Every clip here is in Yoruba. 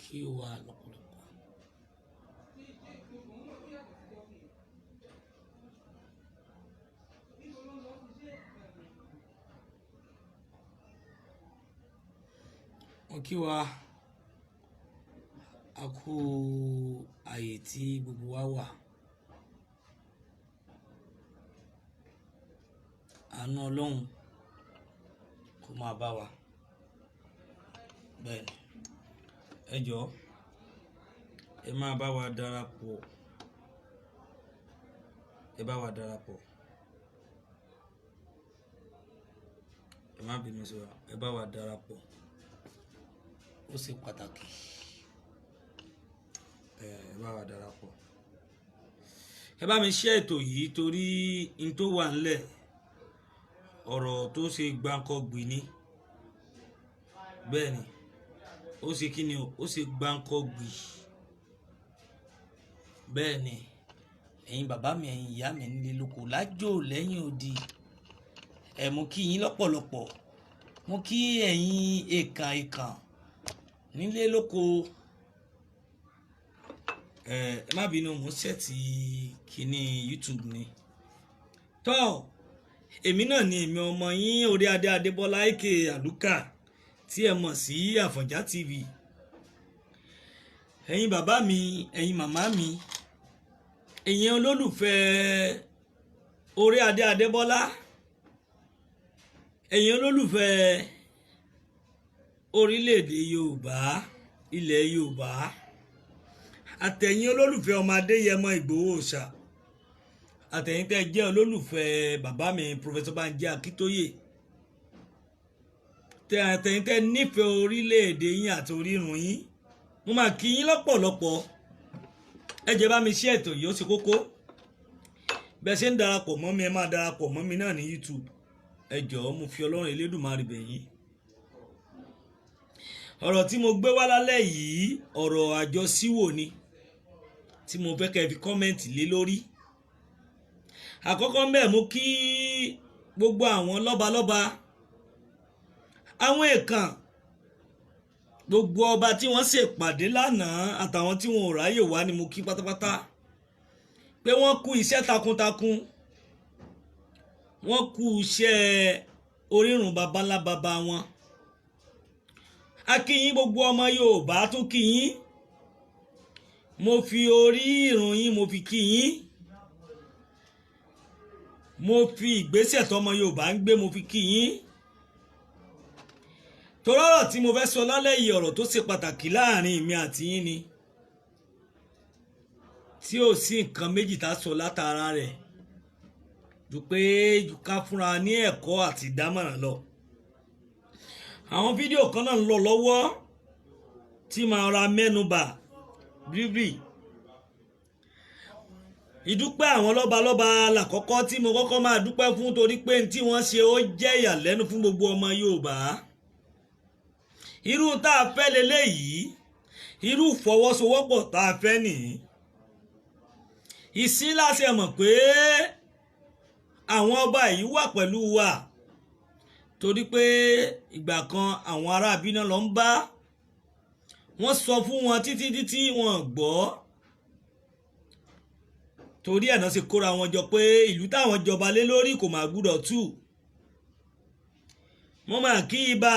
Kí wa lọ́pọ̀lọpọ̀. Mo kí wa, a kú ààyè tí gbogbo wa wà. Àánú Ọlọ́run kó máa bá wa. Bẹ́ẹ̀ni, ẹ jọ̀ọ́, ẹ máa bá wa darapọ̀. Ẹ bá wa darapọ̀. Ẹ má bínú sí wa, ẹ bá wa darapọ̀. Ó ṣe pàtàkì. Ẹ bá wa darapọ̀. Ẹ bá mi share ètò yìí torí n tó wà nílẹ̀, ọ̀rọ̀ tó ṣe gbáǹkọ́gbì ni. Bẹ́ẹ̀ni, ó ṣe kí ni o, ó ṣe gbáǹkọ́gbì. Bẹ́ẹ̀ni, ẹ̀yin bàbá mi, ẹ̀yin ìyá mi nílé lóko lájò lẹ́yìn odi. Ẹ mú kí yín lọ́pọ̀lọpọ̀. Mo kí ẹ̀yin èèkàn èèkàn nílé lóko. Ẹ má bínú, mo ń ṣẹ́ẹ̀tì kíní YouTube ni. Tọ́, èmi náà ni èmi ọmọ yín Orí Adé Adébọ́lá aka Àlùkà tí ẹ mọ̀ sí Àfọ̀njá TV. Ẹ̀yin bàbá mi, ẹ̀yin màmá mi, ẹ̀yin olólùfẹ́ Orí Adé Adébọ́lá, ẹ̀yin olólùfẹ́ orílẹ̀-èdè Yorùbá, ilẹ̀ Yorùbá, àtẹ̀yin olólùfẹ́ ọmọ Adéyẹmọ Ìgbòho Òòṣà, àtẹ̀yin tẹ́ jẹ́ olólùfẹ́ bàbá mi Professor Banji Akíntóyè, àtẹ̀yin tẹ́ nífẹ̀ẹ́ orílẹ̀-èdè yín àti orírun yín, mo máa kí yín lọ́pọ̀lọpọ̀. Ẹ jẹ́ bá mi ṣe ètò yìí, ó ṣe kókó. Bẹ́ẹ̀ ṣe ń darapọ̀ mọ́ mi, ẹ máa darapọ̀ mọ́ mi náà ní YouTube. Ẹ jọ̀ọ́, mo fi Ọlọ́run Elédùmarè bẹ̀ yín. Ọ̀rọ̀ tí mo gbé wá lálẹ́ yìí, ọ̀rọ̀ àjọsíwò ni, tí mo fẹ́ kẹ́ fi comment lé lórí. Àkọ́kọ́ mbẹ́, mo kí gbogbo àwọn lọ́balọ́ba, àwọn èèkàn, gbogbo ọba tí wọ́n ṣèpàdé lánàá àtàwọn tí wọn ò ráyè wá ni mo kí pátápátá pé wọ́n kú iṣẹ́ takuntakun, wọ́n kú iṣẹ́ orírun baba ńlá baba wọn. A kí yín, gbogbo ọmọ Yorùbá tún kí yín. Mo fi orí ìrun yín, mo fi kí yín. Mo fi ìgbésẹ̀ tọmọ Yorùbá ń gbé, mo fi kí yín. Torí ọ̀rọ̀ tí mo fẹ́ sọ lálẹ́ yìí, ọ̀rọ̀ tó ṣe pàtàkì láàrin mi àti yín ni, tí ò sí nǹkan méjì tá a sọ látara rẹ̀ ju pé ká fúnra ní ẹ̀kọ́ àti ìdámọ̀ràn lọ. Àwọn fídíò kan náà ń lọ lọ́wọ́ tí màá ra mẹ́nubà briefly. Ìdúpẹ́ àwọn lọ́balọ́ba làkọ́kọ́ tí mo kọ́kọ́ máa dúpẹ́ fún, torí pé tí wọ́n ṣe ó jẹ́ ìyàlẹ́nu fún gbogbo ọmọ Yorùbá. Irú tá a fẹ́ leléyìí, irú ìfọwọ́sowọ́pọ̀ tá a fẹ́ nìyí. Ìsín láṣẹ mọ̀ pé àwọn ọba yìí wà pẹ̀lú wa, torí pé ìgbà kan àwọn ará abíná lọ ń bá wọ́n sọ fún wọn títí títí wọn gbọ́. Torí ẹ̀ náà ṣe kóra wọn jọ pé ìlú táwọn jọba lé lórí kò máa gbúdọ̀ tú. Mo máa kí ibà,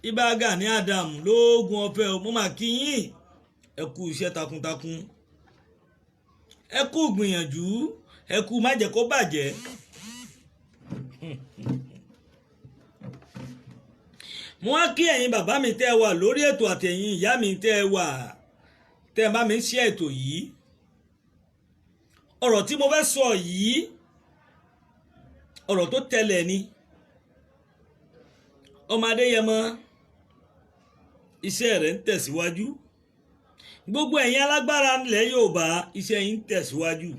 Ìbà Gani Adam lóògùn ọ̀fẹ́ o, mo máa kí yín. Ẹ kú iṣẹ́ takuntakun, ẹ kú gbìyànjú, ẹ kú má jẹ́ kó bàjẹ́. Mo wá kí ẹ̀yin bàbá mi tẹ́ ẹ wà lórí ètò àtẹ̀yin ìyá mi tẹ́ ẹ wà, tẹ́ ẹ bá mi ń ṣe ètò yìí. Ọ̀rọ̀ tí mo fẹ́ sọ yìí, ọ̀rọ̀ tó tẹlẹ̀ ni. Ọmọ Adéyẹmọ, iṣẹ́ rẹ̀ ń tẹ̀síwájú. Gbogbo ẹ̀yin alágbára ilẹ̀ Yorùbá, iṣẹ́ yín ń tẹ̀síwájú.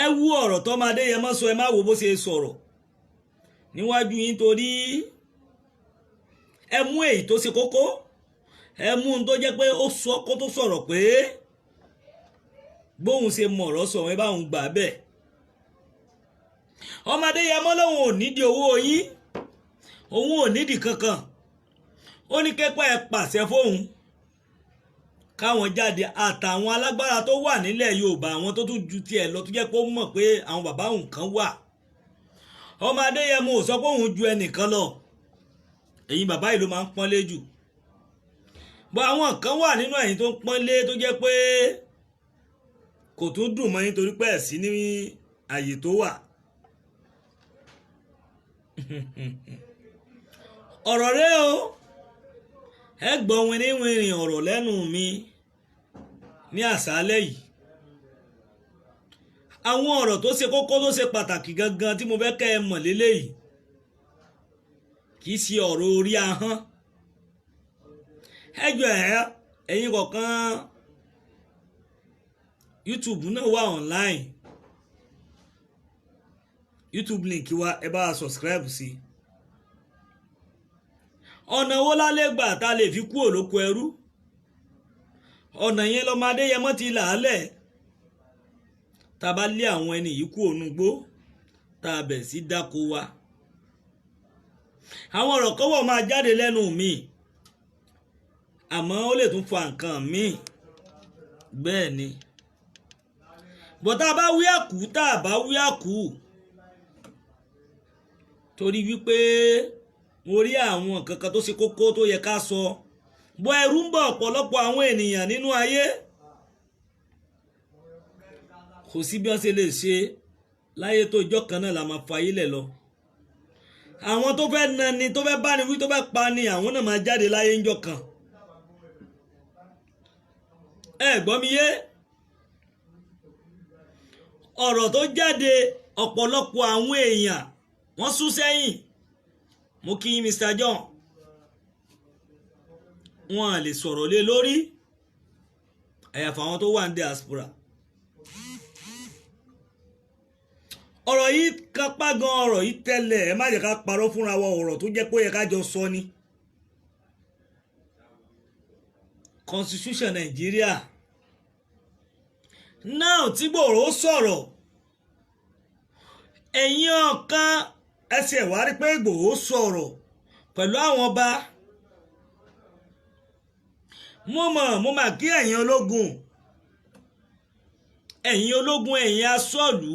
Ẹ wú ọ̀rọ̀ tọ́mọ Adéyẹmọ sọ, ẹ má wo bó ṣe sọ̀rọ̀ níwájú yín, torí ẹ mú èyí tó ṣe kókó, ẹ mú un tó jẹ́ pé ó sọ kó tó sọ̀rọ̀ pé bóun ṣe mọ̀ ọ̀rọ̀ sọ, ẹ bá òun gbà bẹ́ẹ̀. Ọmọ Adéyẹmọ lòun ò nídìí owó yín, òun ò nídìí kankan. Ó ní kẹ́pẹ́ ẹ pàṣẹ fóun káwọn jáde, àtàwọn alágbára tó wà nílẹ̀ Yorùbá, àwọn tó tún ju tiẹ̀ lọ, tó jẹ́ pé ó mọ̀ pé àwọn bàbá òun kan wà. Ọmọ Adéyẹmọ ò sọ pé òun ju ẹnìkan lọ. Ẹ̀yin bàbá yìí ló máa ń pọ́nlé jù bọ́. Àwọn kan wà nínú ẹ̀yin tó ń pọ́nlé, tó jẹ́ pé kò tún dùn mọ́ yín torí pé ẹ̀ sí ní àyè tó wà. Ọ̀rọ̀ rẹ o, ẹ gbọ́ wìnrìnwìnrìn ọ̀rọ̀ lẹ́nu mi ní àṣálẹ́ yìí. Àwọn ọ̀rọ̀ tó ṣe kókó, tó ṣe pàtàkì gangan tí mo fẹ́ kẹ́ ẹ mọ̀ léléyìí, kì í ṣe ọ̀rọ̀ orí ahọ́n. Ẹ jọ, ẹ ẹ̀yin kọ̀ọ̀kan, YouTube náà wà online. YouTube link wa, ẹ bá wa subscribe sí. Ọ̀nà wo la lè gbà tá a lè fi kúrò lóko ẹrú? Ọ̀nà yẹn lọ́mọ Adéyẹmọ ti là á lẹ̀. Tá a bá lé àwọn ẹni yìí kúrò nugbó, tá a bẹ̀ sí dáko wa, àwọn ọ̀rọ̀ kọ́wọ́ máa jáde lẹ́nu mi, àmọ́ ó lè tún fa nǹkan míì. Bẹ́ẹ̀ ni bọ́, tá a bá wí àkú, tá a bá wí àkú, torí wípé mo rí àwọn nǹkan kan tó ṣe kókó tó yẹ ká sọ bọ́. Ẹ̀rù ń bọ̀ ọ̀pọ̀lọpọ̀ àwọn ènìyàn nínú ayé. Kò sí bí wọ́n ṣe lè ṣe láyé tó, ìjọ kan náà la máa fa ayé lẹ̀ lọ. Àwọn tó fẹ́ nani, tó fẹ́ bá ni wí, tó fẹ́ pa ni, àwọn náà máa jáde láyé ńjọ́ kan. Ẹ gbọ́ mi yé? Ọ̀rọ̀ tó jáde, ọ̀pọ̀lọpọ̀ àwọn èèyàn wọ́n sún sẹ́yìn. Mo kí Mr. John. Wọn à lè sọ̀rọ̀ lé lórí, àyàfà àwọn tó wà ní diaspora. Ọ̀rọ̀ yìí kápá gan, ọ̀rọ̀ yìí tẹ́lẹ̀. Ẹ má jẹ́ ká parọ́ fúnra wa. Ọ̀rọ̀ tó jẹ́ pé ó yẹ ká jọ sọ ni. Constitution Nàìjíríà náà tí Ìgbòho sọ̀rọ̀, ẹ̀yin ọ̀kan ẹsẹ̀ wá rí pé Ìgbòho sọ̀rọ̀ pẹ̀lú àwọn ọba. Mo mọ̀, mo mà kí ẹ̀yin ológun, ẹ̀yin ológun, ẹ̀yin asọ́ọ̀lù,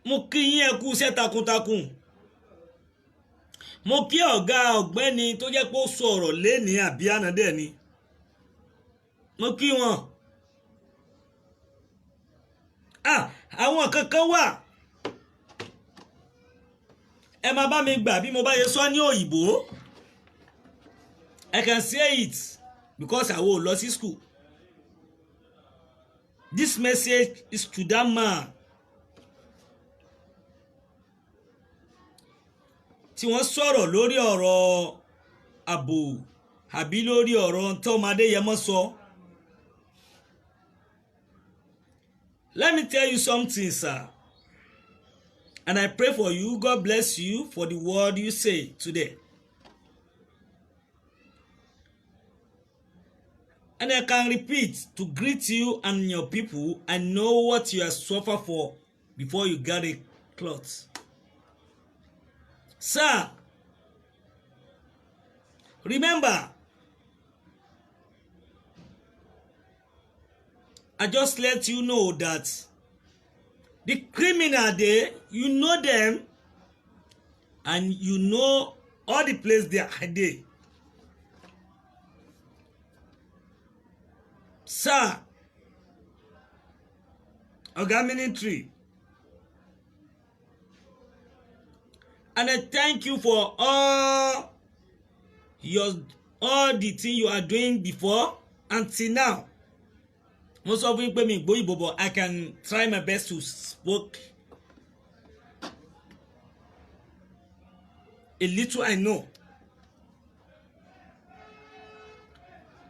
mo kí yín, ẹ kú iṣẹ́ takuntakun. Mo kí ọ̀gá ọ̀gbẹ́ni tó jẹ́ pé ó sọ̀rọ̀ lénìí àbí ànádẹ́ ni. Mo kí wọn. Àwọn kankan wà, ẹ máa bá mi gbà bí mo bá yẹ sọ ní òyìnbó. I can say it because àwọn ò lọ sí school. This message is to that man tí wọ́n sọ̀rọ̀ lórí ọ̀rọ̀ ààbò àbí lórí ọ̀rọ̀ tọ́mọ Adéyẹmọ sọ. Let me tell you something, sir. And I pray for you. God bless you for the word you say today. And I can repeat to greet you and your people. I know what you have suffered for before you got a cloth. Sir, remember, I just let you know that the criminal they, you know them, and you know all the place they are there. Sir, Oga Military, and I thank you for all the thing you are doing before until now. Mo sọ fún yín pé mi gbóyìnbó, but I can try my best to spoke a little I know.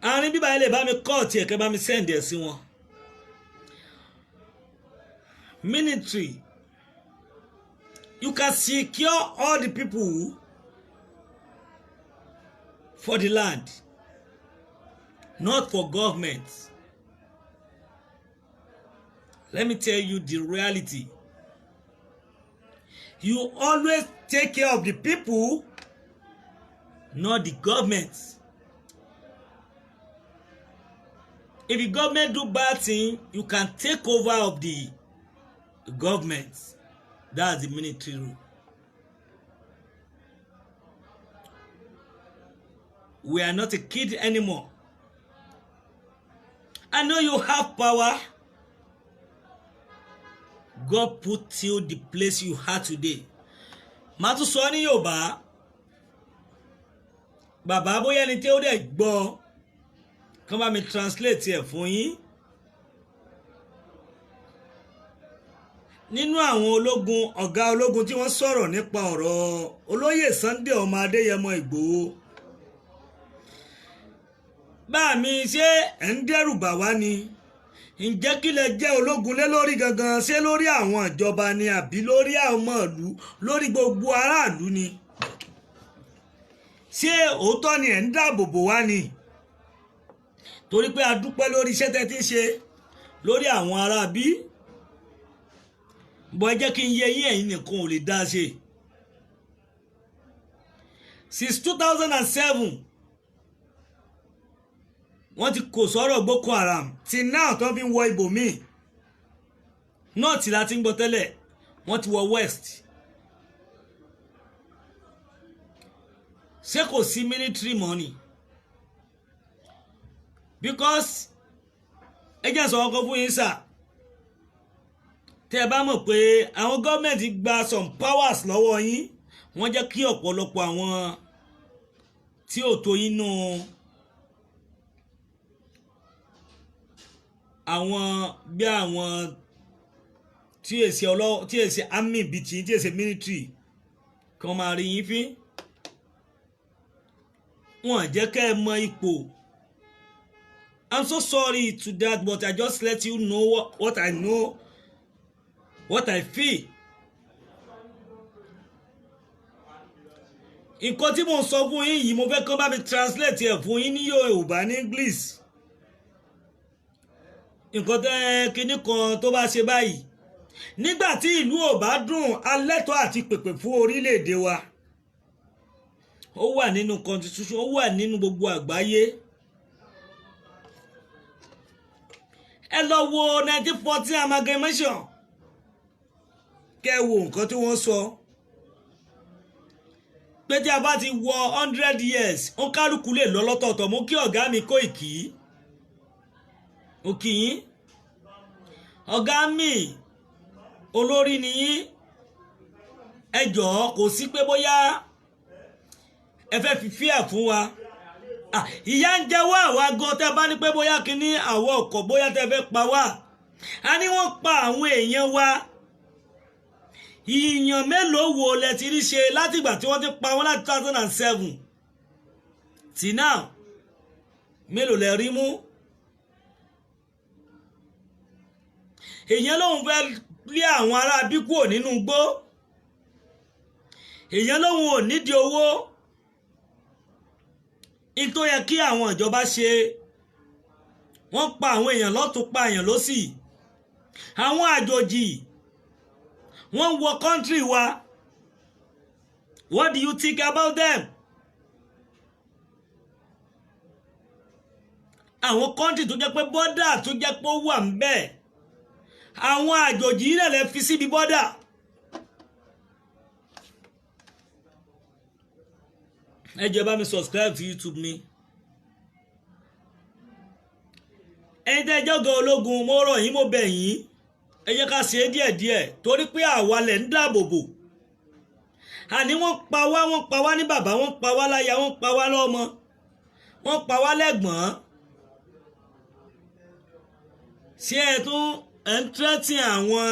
Àárín bíbá ilé bá mi kọ́ọ̀tì ẹ̀kẹ́, bá mi send ẹ̀ sí wọn. Military, you can secure all the people for the land, not for government. Let me tell you the reality. You always take care of the people. not the government. If the government do bad thing, you can take over of the government. That's the military rule. We are not a kid anymore. I know you have power. God put you the place you are today. Màá tún sọ ní Yorùbá. Bàbá, bóyá ẹni tí ó dẹ̀ gbọ́ kán bá mi translate ẹ̀ fún yín. Nínú àwọn ológun, ọ̀gá ológun tí wọ́n sọ̀rọ̀ nípa ọ̀rọ̀ olóyè Sunday ọmọ Adéyẹmọ Ìgbòho. Bá mi, ṣé ẹ̀ ń dẹ́rù bà wá ni? Ǹjẹ́ kí lẹ jẹ́ ológun lé lórí gangan? Ṣé lórí àwọn ìjọba ni àbí lórí àwọn ọmọ ìlú, lórí gbogbo aráàlú ni? Ṣé òótọ́ ni ẹ̀ ń dáàbò bò wá ni? Torí pé a dúpẹ́ lórí iṣẹ́ tẹ́ ti ń ṣe lórí àwọn aráabí bọ́. Ẹ jẹ́ kí n yé yín, ẹ̀yin nìkan ò lè dá a ṣe. Since 2007, wọ́n ti kò sọ̀rọ̀ Boko Haram till now tó fi ń wọ ibòmíì. North la ti ń gbọ́ tẹ́lẹ̀, wọ́n ti wọ west. Ṣé kò sí military money? Because ẹ jẹ́ sọ ọkọ fún yín sà, tẹ́ ẹ bá mọ̀ pé àwọn gọ́ọ̀mẹ̀ntì gba some powers lọ́wọ́ yín, wọ́n jẹ́ kí ọ̀pọ̀lọpọ̀ àwọn tí ò tó yín nù, àwọn bí àwọn tí èsì ọlọ́, tí èsì army bíi tí èsì military, kí wọ́n máa rí yín fín. Wọ́n jẹ́ kẹ́ ẹ mọ ipò. I'm so sorry to that, but I just let you know what I know, what I feel. Nǹkan tí mo ń sọ fún yín yìí, mo fẹ́ kán bá mi translate ẹ̀ fún yín ní Yorùbá, ní English. Nǹkan tẹ́ kinní kan tó bá ṣe báyìí nígbà tí ìlú ò bá dùn, alẹ́tọ̀ àti pèpè fún orílẹ̀-èdè wa. Ó wà nínú constitution, ó wà nínú gbogbo àgbáyé. Ẹ lọ wo 1914 amalgamation, kẹ́ ẹ wo nǹkan tí wọ́n sọ pé tí a bá ti wọ 100 years, ó kálukú lè lọ lọ́tọ̀ọ̀tọ̀. Mo kí ọ̀gá mi Kóìkì, mo kí yín ọ̀gá mi, olórí ni yín. Ẹ jọ̀ọ́, kò sí pé bóyá ẹ fẹ́ fi fíà fún wa. Ìyà ń jẹ wá àwa gan. Tẹ́ bá ní pé bóyá kínní àwọ̀ ọkọ̀, bóyá tẹ́ fẹ́ pa wá, a ní wọ́n pa àwọn èèyàn wa. Ìyàn mélòó wo lẹ ti rí ṣe látìgbà tí wọ́n ti pa wọ́n láti 2007 till now? Mélòó lẹ rí mú? Èèyàn lòun fẹ́ lé àwọn ará bí kúrò nínú igbó, èèyàn lòun ò nídìí owó. In tó yẹ kí àwọn ìjọba ṣe, wọ́n pa àwọn èèyàn lọ́tún, pa èèyàn lọ́sì. Àwọn àjòjì wọ́n wọ country wa. What do you think about them? Àwọn country tó jẹ́ pé bọ́dà tó jẹ́ pé ó wà ń bẹ̀, àwọn àjòjì yìí lè fi síbi bọ́dà. Ẹ jẹ́ bá mi subscribe to YouTube mi. Ẹ̀yin tẹ́ jẹ́ ọ̀gá ológun, mo rọ̀ yín, mo bẹ̀ yín, ẹ jẹ́ ká ṣe é díẹ̀díẹ̀, torí pé àwa lẹ̀ ń dáàbò bò. Àní wọ́n pa wá, wọ́n pa wá ní bàbá, wọ́n pa wá láya, wọ́n pa wá lọ́mọ, wọ́n pa wá lẹ́gbọ̀n. Ṣé ẹ tún ẹ̀ ń tẹ́tí àwọn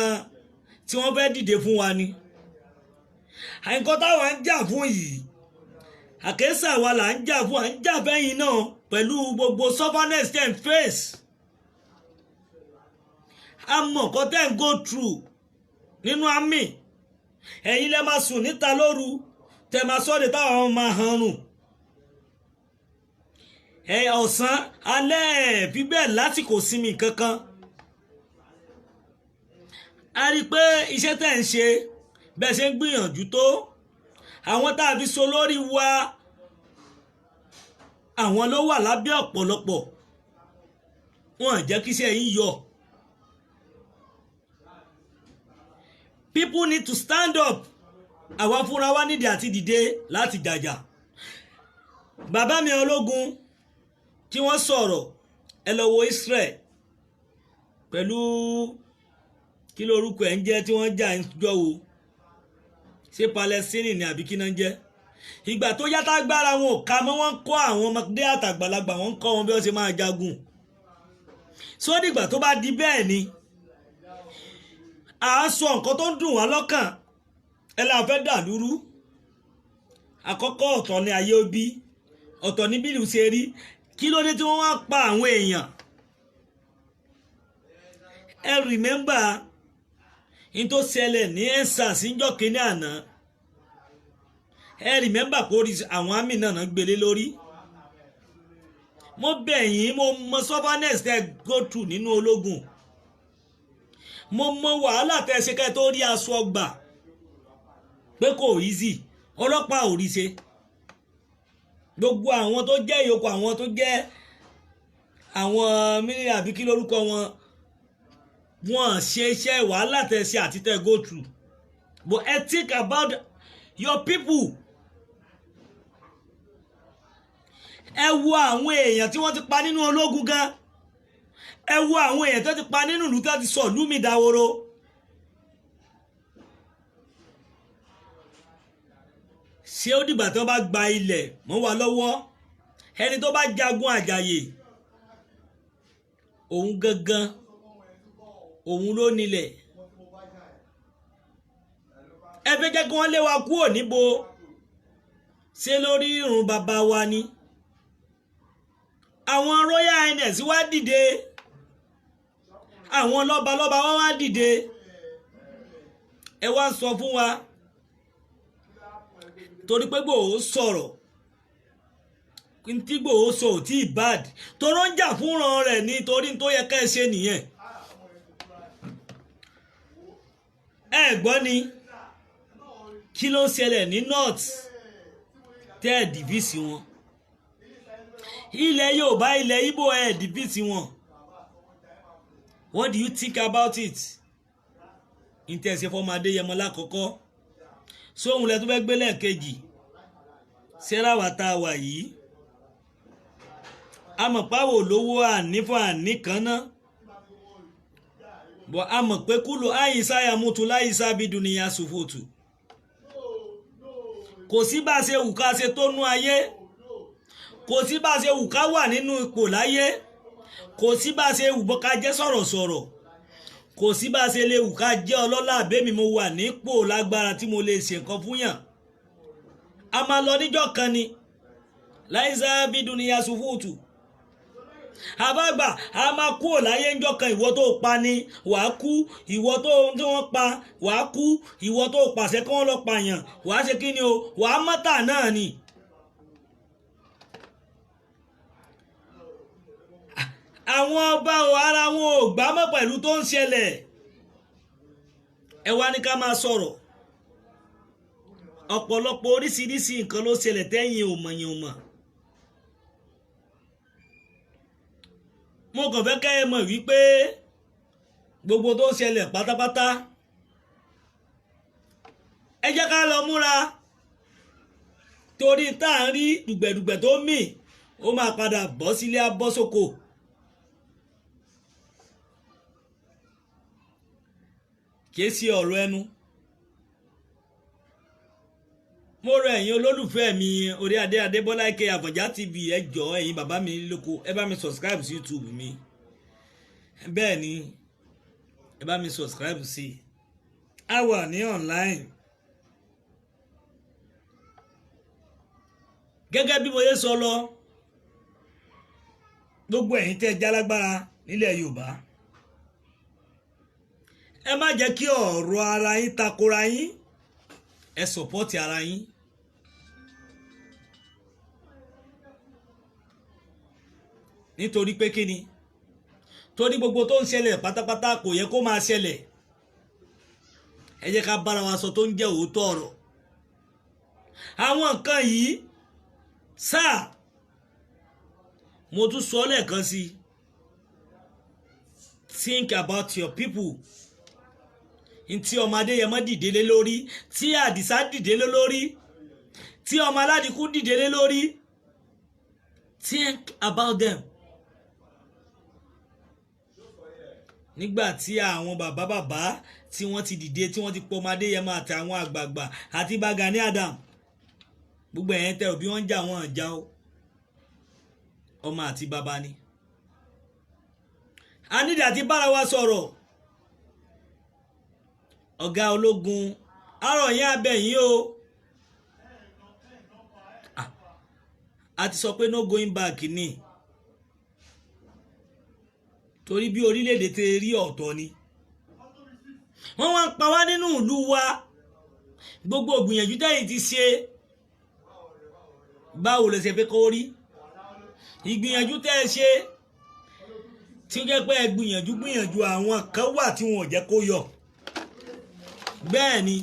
tí wọ́n fẹ́ dìde fún wa ni? Nǹkan táwa ń jà fún yìí, àkẹ́sà wa là ń jà fún, à ń jà fẹ́yìn náà pẹ̀lú gbogbo sufferness ten face. A mọ̀ nǹkan tẹ́ ń go through nínú army. Ẹ̀yin lẹ́ máa sùn níta lóru, tẹ́ máa sọ́ọ̀dẹ̀ táwọn máa hanrun ẹ ọ̀sán alẹ́, ẹ̀ fi bẹ́ẹ̀ lásìkò sinmi kankan. A rí i pé iṣẹ́ tẹ́ ń ṣe, bẹ́ẹ̀ ṣe ń gbìyànjú tó, àwọn tá a fi so lórí wa Àwọn ló wà lábẹ́ ọ̀pọ̀lọpọ̀, wọn jẹ́ kíṣẹ́ yín yọ. People need to stand up. Àwa fúnra wa nídìí àti dìde láti jàjà. Bàbá mi ológun tí wọ́n sọ̀rọ̀, ẹ lọ wo Israel pẹ̀lú kí lórúkọ ẹ̀ ń jẹ́ tí wọ́n jà ń jọ wo, ṣé Palestine ni àbí kí náà ń jẹ́? Ìgbà tó yá tágbára wọn ò ká mọ́, wọ́n ń kọ́ àwọn ọmọdé àtàgbàlagbà, wọ́n ń kọ́ wọn bí wọ́n ṣe máa jagun. Sódìgbà tó bá di bẹ́ẹ̀ ni à ń sọ nǹkan tó ń dùn wá lọ́kàn, ẹ la fẹ́ dà lúrú. Àkọ́kọ́, ọ̀tọ̀ ni ayé òbí, ọ̀tọ̀ ní bílù ṣe rí. Kí ló dé tí wọ́n wá pa àwọn èèyàn? Ẹ remember n tó ṣẹlẹ̀ ní EndSARS níjọ́ kínní àná. Ẹ remember kó rí àwọn àmì náà gbélé lórí. Mo bẹ̀ yín, mo mọ sufferness tẹ́ go through nínú ológun, mo mọ wàhálà tẹ́ ṣe ká tó rí aṣọ gbà pé kò easy. Ọlọ́pàá ò rí ṣe. Gbogbo àwọn tó jẹ́ ìyókù, àwọn tó jẹ́ àwọn mílíọ̀nù àbí kí lórúkọ wọn, wọ́n ṣe iṣẹ́ wàhálà tẹ́ ṣe àti tẹ́ go through. But ẹ think about your people. Ẹ wo àwọn èèyàn tí wọ́n ti pa nínú ológun gan. Ẹ wo àwọn èèyàn tó ti pa nínú ìlú tó ti sọ ìlú mi dahoro. Ṣé ó dìgbà tó bá gba ilẹ̀ mọ́ wa lọ́wọ́? Ẹni tó bá jagun àjàyè, òun gangan òun ló nílẹ̀. Ẹ fẹ́ jẹ́ kí wọ́n lé wa kúrò níbo? Ṣé lórí irun bàbá wa ni? Àwọn Royal Highness wá dìde, àwọn lọ́balọ́ba wá wá dìde. Ẹ wá sọ fún wa torí pé Ìgbòho sọ̀rọ̀, tí Ìgbòho sọ ò tí ì bad, toró ń jà fúnran rẹ̀ nítorí tó yẹ ká ẹ ṣe nìyẹn. Ẹ gbọ́ ni, kí ló ń ṣẹlẹ̀ ní north tẹ́ ẹ̀ dìbìsì wọn? Ilẹ̀ Yorùbá, ilẹ̀ Ìgbò, ẹ̀ dìbìsì wọn. What do you think about it? Ntẹ̀sí fọmọ Adéyẹmọ lákọ̀ọ́kọ́, sóhun lẹ tó fẹ́ gbé lẹ́ẹ̀kejì. Sẹ́ra wa tá a wà yìí, a mọ̀ páwò lówó ànífọ̀ àníkan ná, bọ̀ a mọ̀ pé kúlò àyíṣà yàmútu láyíṣà bí dùnìyà sòfòtù. Kò sí bá a ṣe wù ká ṣe tó nú ayé, kò sí bá a ṣe wù ká wà nínú ipò láyé, kò sí bá a ṣe wù ká jẹ́ sọ̀rọ̀sọ̀rọ̀, kò sí bá a ṣe lè wù ká jẹ́ ọlọ́lá àbẹ́mi mo wà nípò lágbára tí mo lè ṣe nǹkan fún yàn. A máa lọ níjọ́ kan ni láìsá bí dùnìyà sùfúùtù. Àbágbà a máa kú láyé ńjọ́ kan. Ìwọ tó pa ni wàá kú, ìwọ tó tí wọ́n pa wàá kú, ìwọ tó pàṣẹ kí wọ́n lọ pààyàn wàá ṣe kí ni o, wàá mọ́tà náà ni. Àwọn ọba ò ara wọn ò gbámọ́ pẹ̀lú tó ń ṣẹlẹ̀. Ẹ wá ní ká máa sọ̀rọ̀. Ọ̀pọ̀lọpọ̀ oríṣiríṣi nǹkan ló ṣẹlẹ̀ tẹ́yìn ò mọ̀ yẹn ò mọ̀. Mo kàn fẹ́ kẹ́ ẹ mọ̀ wípé gbogbo tó ń ṣẹlẹ̀ pátápátá, ẹ jẹ́ ká lọ múra, torí tá à ń rí dùgbẹ̀dùgbẹ̀ tó mì, ó máa padà bọ́ sílé abọ́ sóko. Kìí ṣe ọ̀rọ̀ ẹnu. Mo rọ ẹ̀yin olólùfẹ́ mi, orí adé Adébọ́lá Ike Àfọ̀njá TV, ẹ jọ̀ọ́ ẹ̀yin bàbá mi lóko, ẹ bá mi subscribe sí YouTube mi. Bẹ́ẹ̀ ni, ẹ bá mi subscribe sí. A wà ní online. Gẹ́gẹ́ bí mo yẹ sọ lọ, gbogbo ẹ̀yin tẹ́ jálágbára nílẹ̀ Yorùbá, ẹ má jẹ́ kí ọ̀rọ̀ ara yín takora yín, ẹ sọ̀pọ́tì ara yín. Nítorí pé kí ni? Torí gbogbo tó ń ṣẹlẹ̀ pátápátá kò yẹ kó máa ṣẹlẹ̀. Ẹ jẹ́ ká bára wa sọ tó ń jẹ́ òótọ́ ọ̀rọ̀. Àwọn nǹkan yìí sáà Mo tún sọ lẹ́ẹ̀kan sí, think about your people. Ntí ọmọ Adéyẹmọ dìde lé lórí, tí Àdìsá dìde lé lórí, tí ọmọ Aládìkú dìde lé lórí, think about them. Nígbà tí àwọn bàbá bàbá tí wọ́n ti dìde, tí wọ́n ti pọ̀ ọmọ Adéyẹmọ àti àwọn àgbààgbà àti Ìbà Gani Adam, gbogbo ẹ̀yẹn tẹ òbí wọn ń jà, wọn jà o, ọmọ àti bàbá ni. A nídìí àti bára wa sọ̀rọ̀. Ọ̀gá ológun, àrọ̀ yín abẹ yín o. A ti sọ pé no going back ni, torí bí orílẹ̀-èdè ti rí ọ̀tọ̀ ni. Wọ́n wá ń pa wá nínú ìlú wa. Gbogbo ògbìyànjú tẹ́yìn ti ṣe, báwo lè ṣe fẹ́ kó rí? Ìgbìyànjú tẹ́ ẹ ṣe, tí ó jẹ́ pé ẹ gbìyànjú gbìyànjú, àwọn kan wà tí wọn ò jẹ́ kó yọ. Bẹ́ẹ̀ ni,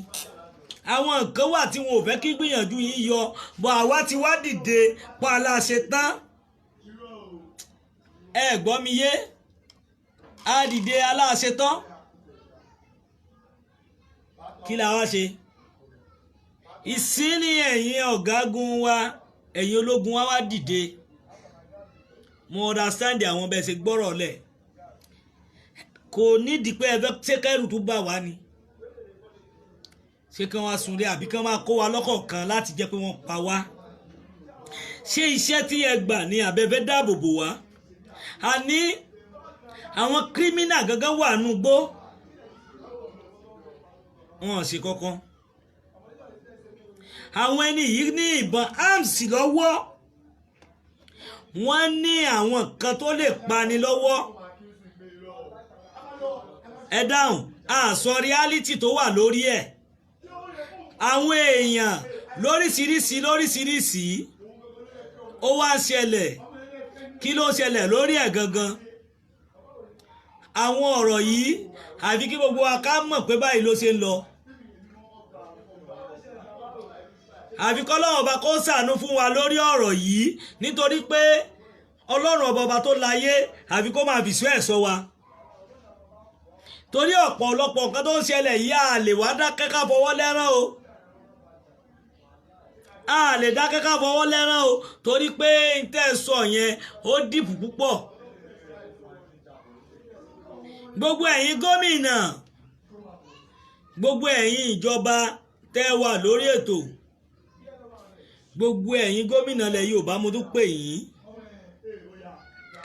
àwọn kan wà tí wọn ò fẹ́ kí gbìyànjú yín yọ bọ́. Àwa ti wá dìde pa aláṣẹ tán. Ẹ gbọ́ mi yé? Á dìde aláṣẹ tán. Kí la wá ṣe ìsín ní? Ẹ̀yin ọ̀gágun wa, ẹ̀yin ológun wa, wá dìde. Mo understand àwọn bẹ́ẹ̀ ṣe gbọ́rọ̀ lẹ̀. Kò nídìí pé ẹ fẹ́ ṣé kẹ́rù tó bá wa ni, ṣé kí wọ́n á sunlé àbí kí wọ́n máa kó wa lọ́kọ̀ọ̀kan láti jẹ́ pé wọ́n pa wá? Ṣé iṣẹ́ tí ẹ gbà ní abẹ́fẹ́ dáàbò bò wá? Àní àwọn criminal gangan wà nù gbó, wọn ò ṣe kankan. Àwọn ẹni yìí ní ìbọn arms lọ́wọ́, wọ́n ní àwọn kan tó lè pani lọ́wọ́. Ẹ dáhùn, àsọ reality tó wà lórí ẹ̀. Àwọn èèyàn lóríṣiríṣi lóríṣiríṣi, ó wá ń ṣẹlẹ̀. Kí ló ń ṣẹlẹ̀ lórí ẹ̀ gangan? Àwọn ọ̀rọ̀ yìí, àfi kí gbogbo wa ká mọ̀ pé báyìí ló ṣe ń lọ. Àfi kọ́lọ́run ọba kó ṣàánú fún wa lórí ọ̀rọ̀ yìí, nítorí pé Ọlọ́run ọba, ọba tó láyé, àfi kó máa fìṣọ́ ẹ̀ ṣọ́ wa, torí ọ̀pọ̀lọpọ̀ nǹkan tó ń ṣẹlẹ̀ yìí, a lè wá dákẹ́ ká fọwọ́ lẹ́rán o. A lè dákẹ́ ká fọwọ́ lẹ́rán o, torí pé n tẹ́ sọ yẹn, ó deep púpọ̀. Gbogbo ẹ̀yin gómìnà, gbogbo ẹ̀yin ìjọba tẹ́ wà lórí ètò, gbogbo ẹ̀yin gómìnà ilẹ̀ Yorùbá, mo tún pè yín,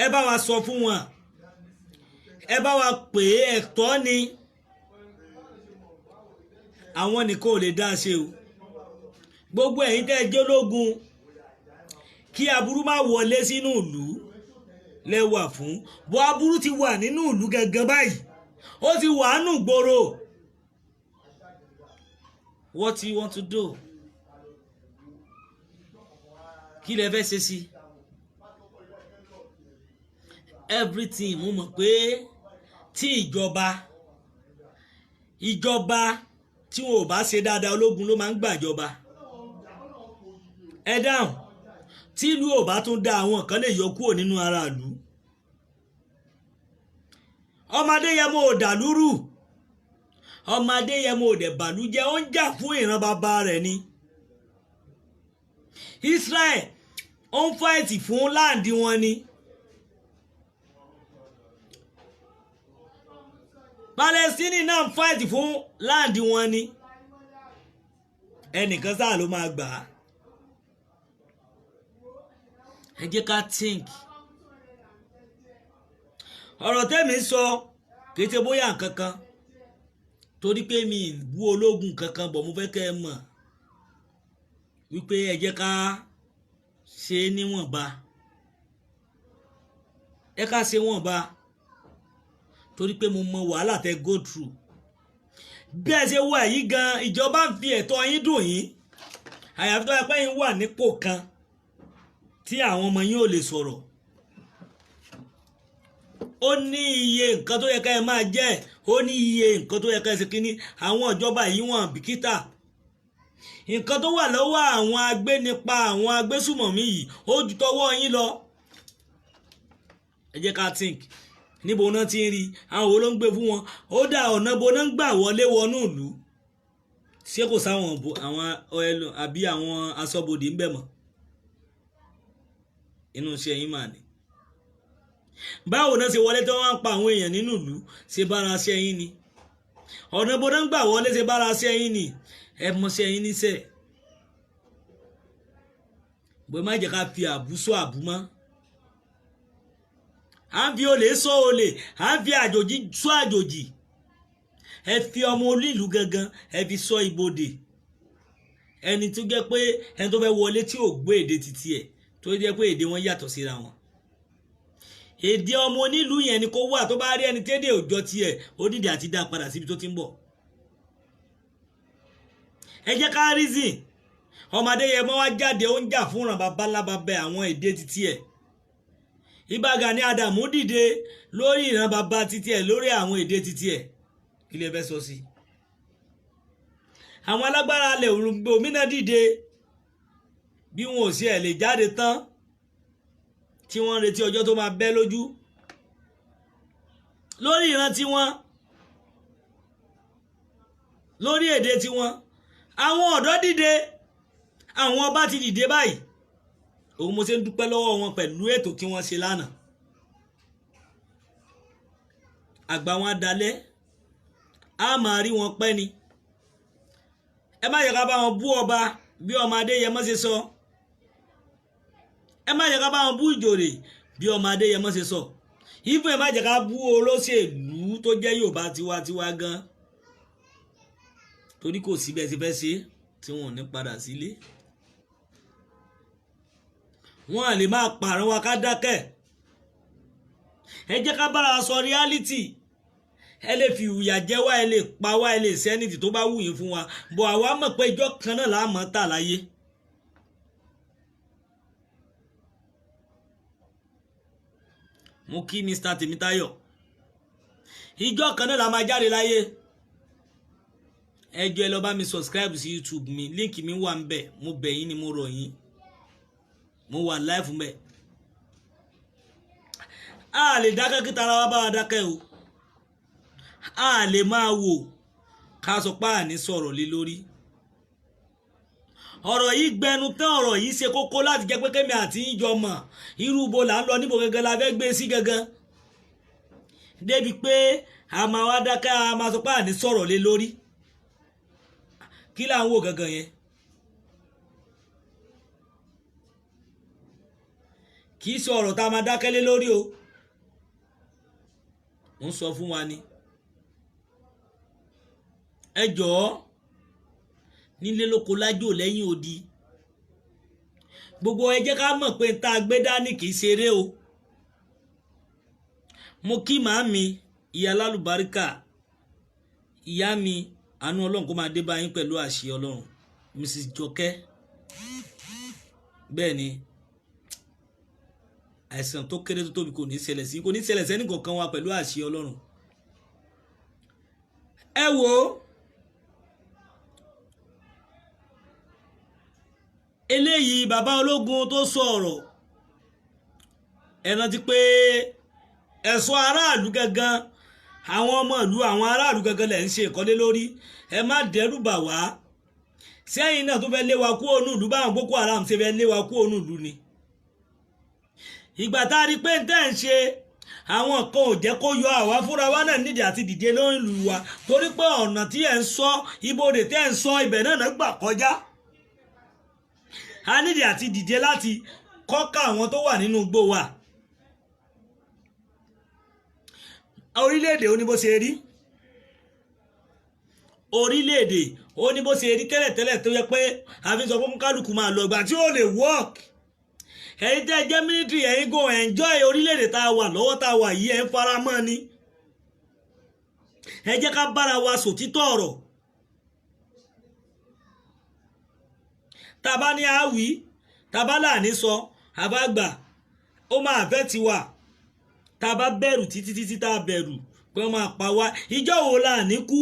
ẹ bá wa sọ fún wọn, ẹ bá wa pè é. Ẹ̀tọ́ ni, àwọn nìkan ò lè dá ṣe o. Gbogbo ẹ̀yin tẹ́ ẹ jẹ́ ológun, kí aburú má wọlé sínú ìlú lẹ́wà fún bó. Aburú ti wà nínú ìlú gangan báyìí, ó ti wà nù gbòòrò. What do you want to do? Kí lẹ fẹ́ ṣe sí everything? Mo mọ̀ pé tí ìjọba tí wọn ò bá ṣe dáadáa, ológun ló máa ń gbàjọba. Ẹ dáhùn, tí ìlú ò bá tún dá, àwọn kan lè yọ kúrò nínú ara ìlú. Ọmọ Adéyẹmọ ò dàlúrù, ọmọ Adéyẹmọ ò dẹ̀ bàlújẹ́. Ó ń jà fún ìran bàbá rẹ̀ ni. Israel, ó ń fight fún land wọn ni. Palestine náà ń fight fún land wọn ni. Ẹnìkan sáà ló máa gbà á. Ẹ jẹ́ ká think. Ọ̀rọ̀ tẹ́mi sọ kì í ṣe bóyá nǹkan kan, torí pé mi ì bú ológun kankan bọ̀. Mo fẹ́ kẹ́ ẹ mọ̀ wípé ẹ jẹ́ ká ṣe é níwọ̀nba, ẹ ká ṣe wọ̀nba, torí pé mo mọ wàhálà tẹ go through. Bí ẹ ṣe wà yìí gan, ìjọba ń fi ẹ̀tọ́ yín dùn yín, àyàfi tó yẹ pé yín wà nípò kan tí àwọn ọmọ yín ò lè sọ̀rọ̀. Ó ní iye nǹkan tó yẹ ká ẹ máa jẹ́, ó ní iye nǹkan tó yẹ ká ẹ ṣe kínní. Àwọn ìjọba yìí, wọ́n bìkítà. Nǹkan tó wà lọ́wọ́ àwọn agbénipa, àwọn agbésùmọ̀mí yìí, ó ju tọwọ́ yín lọ. Ẹ jẹ́ ká think, níbo náà ti ń rí? Àwọn wo ló ń gbé fún wọn? Ó dà, ọ̀nà bo náà ń gbà wọlé wọnú ìlú? Ṣé kò sáwọn àwọn àbí àwọn aṣọ́bodè ń bẹ̀ mọ́? Inú iṣẹ́ yín mà ní. Báwo náà ṣe wọlé tí wọ́n wá ń pa àwọn èèyàn nínú ìlú? Ṣe bára ṣe yín ni? Ọ̀nà bó náà ń gbà wọlé, ṣe bára ṣe yín ni? Ẹ mọ ṣe yín níṣẹ́ bó. Má jẹ́ ká fi àbú sọ àbú mọ́. À ń fi olè sọ olè, à ń fi àjòjì sọ àjòjì. Ẹ fi ọmọ onílùú gangan, ẹ fi sọ ibodè. Ẹni tó jẹ́ pé ẹni tó fẹ́ wọlé tí ò gbọ́ èdè títí ẹ̀, tó jẹ́ pé èdè wọn yàtọ̀ síra wọn, èdè ọmọ onílùú yẹn ni kó wà. Tó bá rí ẹni tédè òjọ tiẹ̀, ó dìde àti dá padà síbi tó ti ń bọ̀. Ẹ jẹ́ ká reason. Ọmọ Adéyẹmọ wá jáde, ó ń jà fúnra babalábàbẹ àwọn èdè títí ẹ̀. Ìbà Gani Adams dìde lórí ìran bàbá títí ẹ̀, lórí àwọn èdè títí ẹ̀. Kí lè fẹ́ sọ sí? Àwọn alágbára alẹ̀ òmìnira dìde, bí wọn ò sí ẹ̀ lè jáde tán, tí wọ́n ń retí ọjọ́ tó máa bẹ́ lójú lórí ìran tiwọn, lórí èdè tiwọn. Àwọn ọ̀dọ́ dìde, àwọn ọba ti dìde báyìí. Òun mo ṣe ń dúpẹ́ lọ́wọ́ wọn pẹ̀lú ètò tí wọ́n ṣe lánàá. Àgbà wọn dalẹ̀, á máa rí wọn pẹ́ ni. Ẹ má yẹ ká bá wọn bú ọba bí ọmọ Adéyẹmọ ṣe sọ. Ẹ má yẹ ká bá wọn bú ìjòrè bí ọmọ Adéyẹmọ ṣe sọ. Ìfún, ẹ má jẹ́ ká bú olóṣèlú tó jẹ́ Yorùbá tiwantiwa gan, torí kò sí bẹ́ẹ̀ ti fẹ́ ṣe tí wọn ò ní padà sílé. Wọn à lè máa pààrọ̀ wa ká dákẹ́. Ẹ jẹ́ ká bára wa sọ reality. Ẹ lè fi ìyà jẹ wá, ẹ lè pa wá, ẹ lè sẹ́nìtì tó bá wù yín fún wa bọ̀. Àwa mọ̀ pé ìjọ kan náà là á mọ̀ tà láyé. Mo kí Mr. Tèmítáyọ̀. Ìjọ kan náà la máa jáde láyé. Ẹ jọ̀ọ́, ẹ lọ bá mi subscribe sí YouTube mi, link mi wà ń bẹ̀. Mo bẹ̀ yín ni, mo rọ̀ yín. Mo wà live ń bẹ̀. A lè dákẹ́ kí tara wa bá wa dákẹ́ o. A lè máa wò ká sọ pé àní sọ̀rọ̀ lé lórí ọ̀rọ̀ yìí. Gbẹnu tán, ọ̀rọ̀ yìí ṣe kókó láti jẹ́ pé kémi àti yín jọ mọ̀ irú bo là ń lọ, níbo gangan la fẹ́ gbé sí gangan, débi pé a máa wá dákẹ́, a máa sọ pé àní sọ̀rọ̀ lé lórí. Kí là ń wò gangan yẹn? Kì í ṣe ọ̀rọ̀ tá a máa dákẹ́ lé lórí o. Mo ń sọ fún wa ni. Ẹ jọ̀ọ́, nílé lóko, lájò, lẹ́yìn odi, gbogbo, ẹ jẹ́ ká mọ̀ pé tá a gbé dání kì í ṣeré o. Mo kí màámi, ìyá lálùbáríkà, ìyá mi, àánú Ọlọ́run kó máa dé bá yín pẹ̀lú àṣẹ Ọlọ́run, Mrs. Jọkẹ́. Bẹ́ẹ̀ ni, àìsàn tó kéré tó tóbi kò ní ṣẹlẹ̀ sí, kò ní ṣẹlẹ̀ sẹ́ni kankan wa pẹ̀lú àṣẹ Ọlọ́run. Ẹ wò ó, eléyìí bàbá ológun tó sọ ọ̀rọ̀, ẹ rántí pé ẹ̀ṣọ́ aráàlú gangan, àwọn ọmọ ìlú, àwọn aráàlú gangan lẹ̀ ń ṣe ìkọ́lé lórí. Ẹ má dẹ́rù bà wá. Sẹ́yìn náà tó fẹ́ lé wa kú ònú ìlú, báwọn Boko Haram ṣe fẹ́ lé wa kú ònú ìlú ni. Ìgbà tá a rí pé ń tẹ́ ń ṣe àwọn kan ò jẹ́ kó yọ àwa fúnra wa náà nídìí àti dìde lórí ìlú wa, torí pé ọ̀nà tí ẹ̀ ń sọ, ibodè tẹ́ ń sọ, ibẹ̀ náà gbà kọjá. A nídìí àti dìde láti kọ́ka àwọn tó wà nínú igbó wa. Orílẹ̀-èdè ó ní bó ṣe rí, orílẹ̀-èdè ó ní bó ṣe rí tẹ́lẹ̀tẹ́lẹ̀, tó yẹ pé àfi sọ fún kálukú máa lọ ìgbà tí ó lè work. Ẹ̀yin tẹ́ jẹ́ military, ẹ̀yin go enjoy orílẹ̀-èdè tá a wà lọ́wọ́ tá a wà yìí, ẹ̀ ń fara mọ́ ni. Ẹ jẹ́ ká bára wa sòtítọ́ ọ̀rọ̀. Tá a bá ní àwí, tá a bá láàní sọ, àbá gbà ó máa fẹ́ tiwa. Tá a bá bẹ̀rù títí títí, tá a bẹ̀rù pé wọ́n máa pa wá, ìjọ́ wo la ní kú?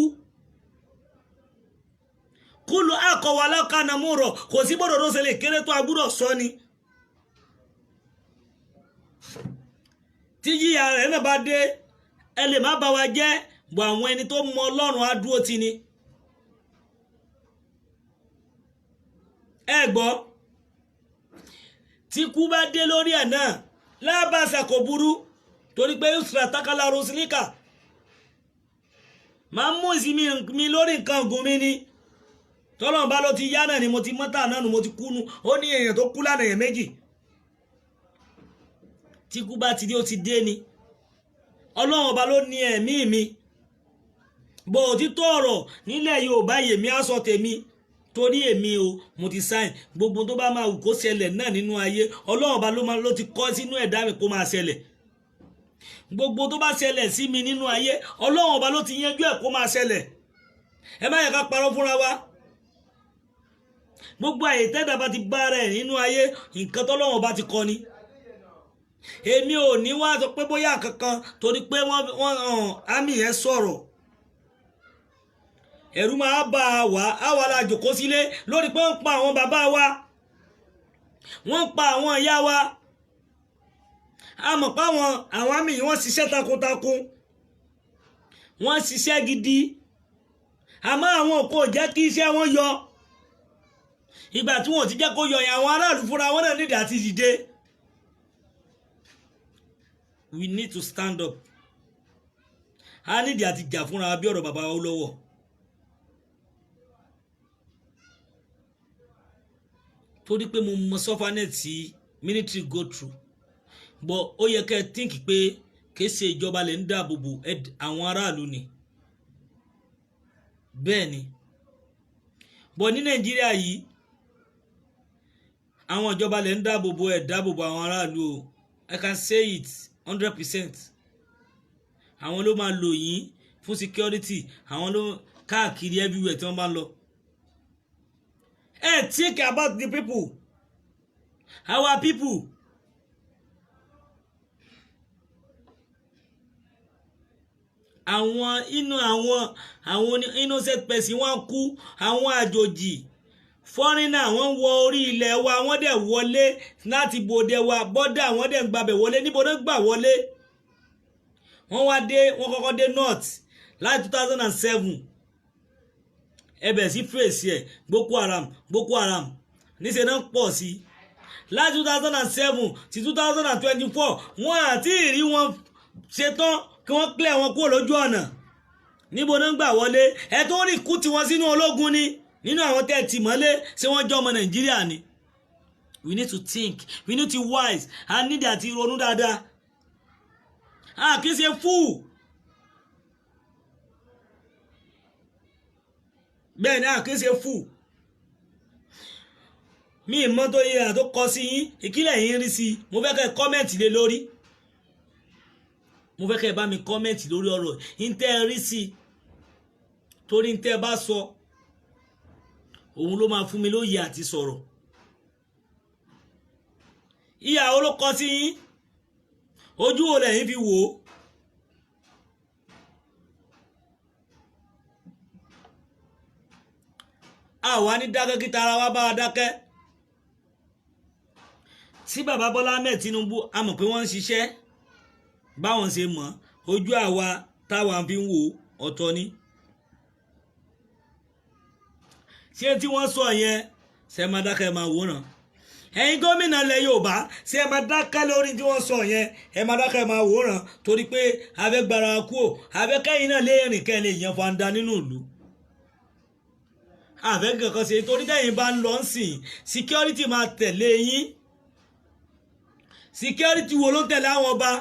Kúlù àkọwà lọ́kànnà mú rọ̀, kò sí bọ́dọ̀ tó ṣe lè kéré tó, agbúdọ̀ sọ ni. Tí Tí yíya rẹ̀ náà bá dé, ẹ lè má bá wa jẹ́ bọ̀, àwọn ẹni tó mọ Ọlọ́run á dúró tì ní. Ẹ gbọ́, tí kú bá dé lórí ẹ̀ náà, lábàṣà, kò burú, torí pé usra takala rosilika máa ń mú ìsinmi mi lórí nǹkan ọ̀gùn mi ni. Tọ́lọ́run bá ló ti yá náà ni, mo ti mọ́tà náà nu, mo ti kú nu. Ó ní èèyàn tó kú lánàá, èèyàn méjì. Tí kú bá ti dé, ó ti dé ni. Ọlọ́run Ọba ló ní ẹ̀mí mi bọ̀. Òtítọ́ ọ̀rọ̀ nílẹ̀ Yorùbá, yèmí á sọ tèmi, torí èmi o, mo ti sign. Gbogbo tó bá máa wù kó ṣẹlẹ̀ náà nínú ayé, Ọlọ́run Ọba ló máa ló ti kọ́ sínú ẹ̀dá mi kó máa ṣẹlẹ̀. Gbogbo tó bá ṣẹlẹ̀ sí mi nínú ayé, Ọlọ́run Ọba ló ti yanjú ẹ̀ kó máa ṣẹlẹ̀. Ẹ má yẹ ká parọ́ fúnra wa. Gbogbo àyè tẹ́dà bá ti bá rẹ̀ nínú ayé, nǹkan tọ́lọ́run Ọba ti kọ́ ni. Èmi ò ní wá sọ pé bóyá kankan, torí pé wọ́n àmì yẹn sọ̀rọ̀, ẹ̀rù máa bá a wá. Àwa la jòkó sílé lórí pé wọ́n pa àwọn bàbá wa, wọ́n pa àwọn ìyá wa. A mọ̀ pé àwọn àmì yìí, wọ́n ṣiṣẹ́ takuntakun, wọ́n ṣiṣẹ́ gidi, àmọ́ àwọn kò jẹ́ kí iṣẹ́ wọn yọ. Ìgbà tí wọn ò ti jẹ́ kó yọ yẹn, àwọn aráàlú fúnra wọn náà nídìí àti dìde. We need to stand up. A nídìí àti jà fúnra wa bí ọ̀rọ̀ bàbá wa lọ́wọ́. Torí pé mo mọ sufferness tí military go through, but ó yẹ kẹ́ ẹ think pé kìí ṣe ìjọba lè ń dáàbò bò, àwọn aráàlú ni. Bẹ́ẹ̀ ni, but ní Nàìjíríà yìí, àwọn ìjọba lè ń dáàbò bò, ẹ̀ dáàbò bò àwọn aráàlú o. I can say it 100%. Àwọn ló máa lò yín fún security, àwọn ló káàkiri everywhere tí wọ́n bá ń lọ. Ẹ think about the people, our people. Àwọn inú àwọn innocent person, wọ́n kú. Àwọn àjòjì, foreigner, wọ́n wọ orí ilẹ̀ wa, wọ́n dẹ̀ wọlé láti bòde wa, border, wọ́n dẹ̀ ń gbabẹ̀ wọlé. Níbo ló gbà wọlé? Wọ́n wá dé, wọ́n kọ́kọ́ dé north láti 2007. Ẹ bẹ̀ sí fèsì ẹ̀, Boko Haram, Boko Haram, níṣẹ́ náà pọ̀ sí láti 2007 sí 2024. Wọ́n àti ìrí wọn ṣetán kí wọ́n clear wọn kúrò lójú ọ̀nà. Níbo náà ń gbà wọlé? Ẹ tó rí kú tiwọn sínú ológun ni. Nínú àwọn tẹ́ ẹ tì mọ́lé, ṣé wọ́n jẹ́ ọmọ Nàìjíríà ni? We need to think, we need to wise. A need àti ronú dáadáa. A kì í ṣe fool. Bẹ́ẹ̀ ni, a kì í ṣe fool. Mi ìmọ̀ tó yẹ àtó kọ sí yín, ìkílẹ̀ yín rí sí i. Mo fẹ́ kẹ́ ẹ comment lé lórí. Mo fẹ́ kẹ́ ẹ bá mi comment lórí ọ̀rọ̀ yín tẹ́ ẹ rí sí i, torí tẹ́ ẹ bá sọ, òun ló máa fún mi lóye àti sọ̀rọ̀. Ìyàwó ló kọ sí yín, ojú wo lẹ́yìn fi wò ó? Àwa ní dákẹ́ kí tara wa bá wa dákẹ́. Tí bàbá Bọ́lá Ahmed Tinubu, a mọ̀ pé wọ́n ń ṣiṣẹ́ báwọn ṣe mọ̀, ojú àwa táwa fi ń wò ọ̀tọ̀ ni. Ṣé tí wọ́n sọ yẹn, ṣe máa dákẹ́ máa wòran? Ẹ̀yin gómìnà ilẹ̀ Yorùbá, ṣé ẹ máa dákẹ́ lórí tí wọ́n sọ yẹn? Ẹ máa dákẹ́ máa wòran, torí pé abẹ́gbára kú ò abẹ́kẹ́yìn náà lè rìn, kẹ́ lè yan fanda nínú ìlú àfẹ́ kankan ṣe, torí tẹ́yìn bá ń lọ sìn, security máa tẹ̀lé yín. Security wo ló ń tẹ̀lé àwọn ọba?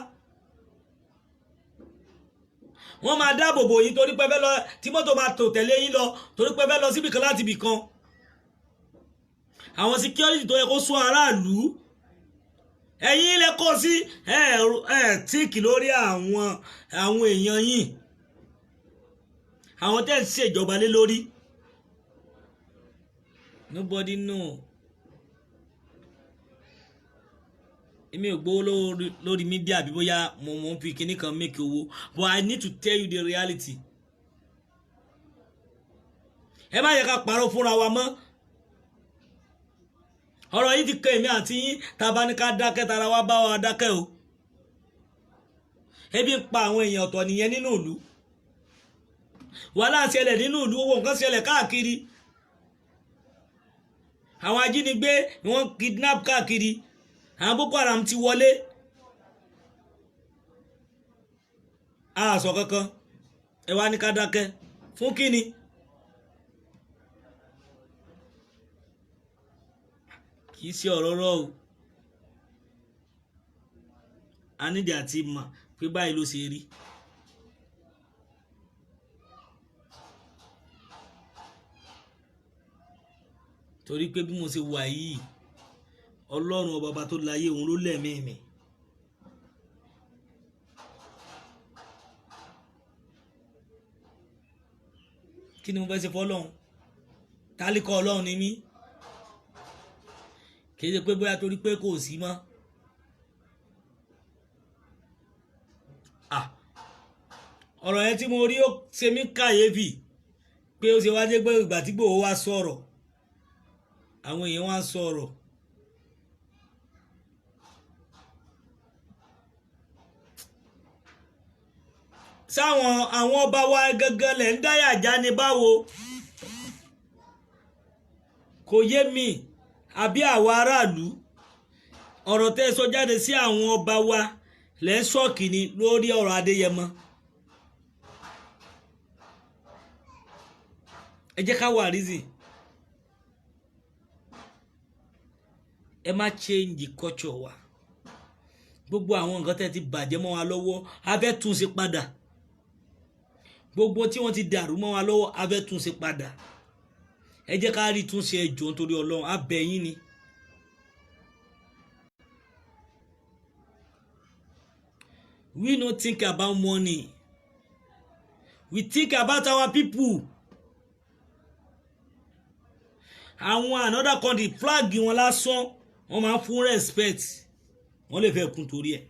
Wọ́n máa dáàbò bò yín, torí pé fẹ́ lọ, tí mọ́tò máa tò tẹ̀lé yín lọ, torí pé fẹ́ lọ síbìkan láti ibìkan. Àwọn security tó yẹ kó sún aráàlú, ẹ̀yin ilẹ̀ kọ́ sí ẹ̀ ẹ̀ tíìkì lórí àwọn èèyàn yín, àwọn tẹ́ ń ṣèjọba lé lórí. Nobody know. Èmi ò gbowó lórí media, bí bóyá mo ń fi kinní kan make owó, but I need to tell you the reality. Ẹ má yẹ ká parọ́ fúnra wa mọ́. Ọ̀rọ̀ yìí ti kẹ́ èmi àti yín. Tá a bá ní ká dákẹ́, tara wa bá wa dákẹ́ o. Ebi ń pa àwọn èèyàn ọ̀tọ̀ nìyẹn nínú ìlú. Wàhálà ń ṣẹlẹ̀ nínú ìlú, owó nǹkan ṣẹlẹ̀ káàkiri, àwọn ajínigbé ni wọ́n kidnap káàkiri, àwọn Boko Haram ti wọlé. A sọ kankan, ẹ wá ní ká dákẹ́ fún kíni? Kì í ṣe ọ̀rọ̀ rọ̀ o. A nídìí àti mọ̀ pé báyìí ló ṣe rí. Torí pé bí mo ṣe wà yìí, Ọlọ́run ọba, ọba tó láyé, òun ló lẹ̀mí mi. Kí ni mo fẹ́ ṣe fọlọ́run? Tálíkà Ọlọ́run ni mí. Kì í ṣe pé bóyá torí pé kò sí mọ́. Ah, ọ̀rọ̀ yẹn tí mo rí, ó ṣe mí kàyéfì pé ó ṣe wá jẹ́ pé ìgbà tí Ìgbòho wá sọ̀rọ̀, àwọn èèyàn wá sọ̀rọ̀. Sáwọn àwọn ọba wa gangan lẹ̀ ń dáyà já ní báwo, kò yé mi, àbí àwa aráàlú? Ọ̀rọ̀ tẹ́ ẹ sọ jáde sí àwọn ọba wa lẹ́ ń ṣọ́ọ̀kì ni lórí ọ̀rọ̀ Adéyẹmọ. Ẹ jẹ́ ká wà reason. Ẹ má change culture wa. Gbogbo àwọn nǹkan tẹ́ ti bàjẹ́ mọ́ wa lọ́wọ́, a fẹ́ tún ṣe padà. Gbogbo tí wọ́n ti dàrú mọ́ wa lọ́wọ́, a fẹ́ tún ṣe padà. Ẹ jẹ́ ká rí túnṣe. Ẹ jọ̀ọ́, nítorí Ọlọ́run, a bẹ̀ yín ni. We no think about money, we think about our people. Àwọn another country, flag wọn lásán, wọ́n máa ń fún respect, wọ́n lè fẹ́ kún torí ẹ̀.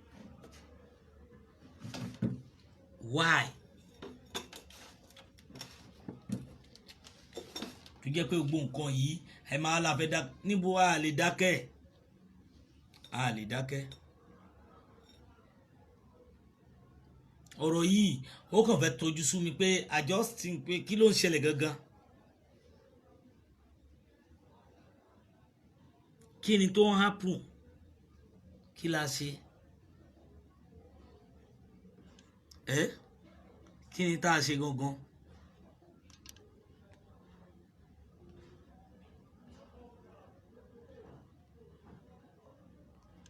Why tó jẹ́ pé gbogbo nǹkan yìí, ẹ máa la fẹ́ dá níbo? A lè dákẹ́, a lè dákẹ́. Ọ̀rọ̀ yìí, ó kàn fẹ́ tọ́jú sú mi pé I just think pé kí ló ń ṣẹlẹ̀ gangan? Kí ni tó ń happen? Kí la ṣe ẹ? Kí ni tá a ṣe gangan?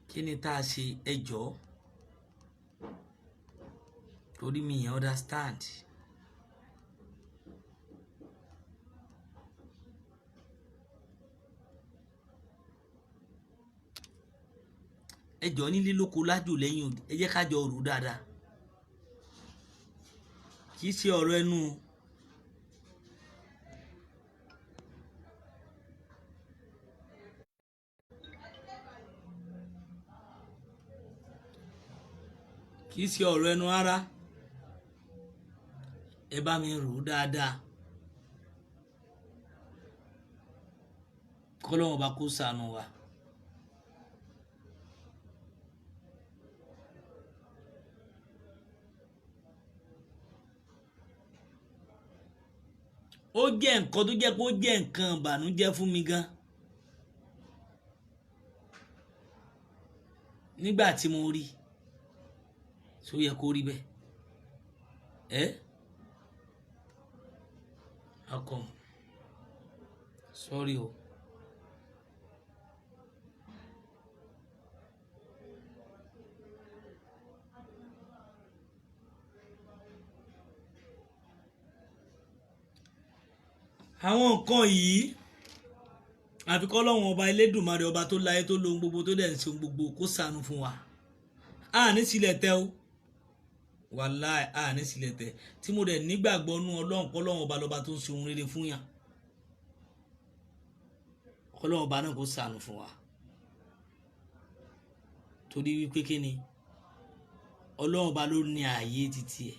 Kí ni tá a ṣe? Ẹ jọ̀ọ́, torí mi yẹn understand. Ẹ jọ̀ọ́, nílé lóko, lájò, lẹ́yìn odi, ẹ jẹ́ ká jọ rò dáadáa. Kì í ṣe ọ̀rọ̀ ẹnu o. Kì í ṣe ọ̀rọ̀ ẹnu rárá. Ẹ bá mi rò ó dáadáa. Kọ́lọ́run bá kó ṣàánú wa. Ó jẹ́ nǹkan tó jẹ́ pé ó jẹ́ nǹkan ìbànújẹ́ fún mi gan nígbà tí mo rí. Ṣó yẹ kó rí bẹ́ẹ̀? Ẹ́ how come? Sorry o. Àwọn nǹkan yìí, àfi kọ́lọ́run ọba Elédùmarè, ọba tó láyé, tó lóhun gbogbo, tó dẹ̀ ń ṣe ohun gbogbo, kó ṣàánú fún wa. A ní sílẹ̀ tẹ́ o, wàláì, a ní sílẹ̀ tẹ́. Tí mo dẹ̀ nígbàgbọ́ nú Ọlọ́run, kọ́lọ́run ọba lọ́ba tó ń ṣe ohun rere fún yàn, kọ́lọ́run ọba náà kó ṣàánú fún wa. Torí wípé kí ni? Ọlọ́run ọba ló ní ààyè títí ẹ̀.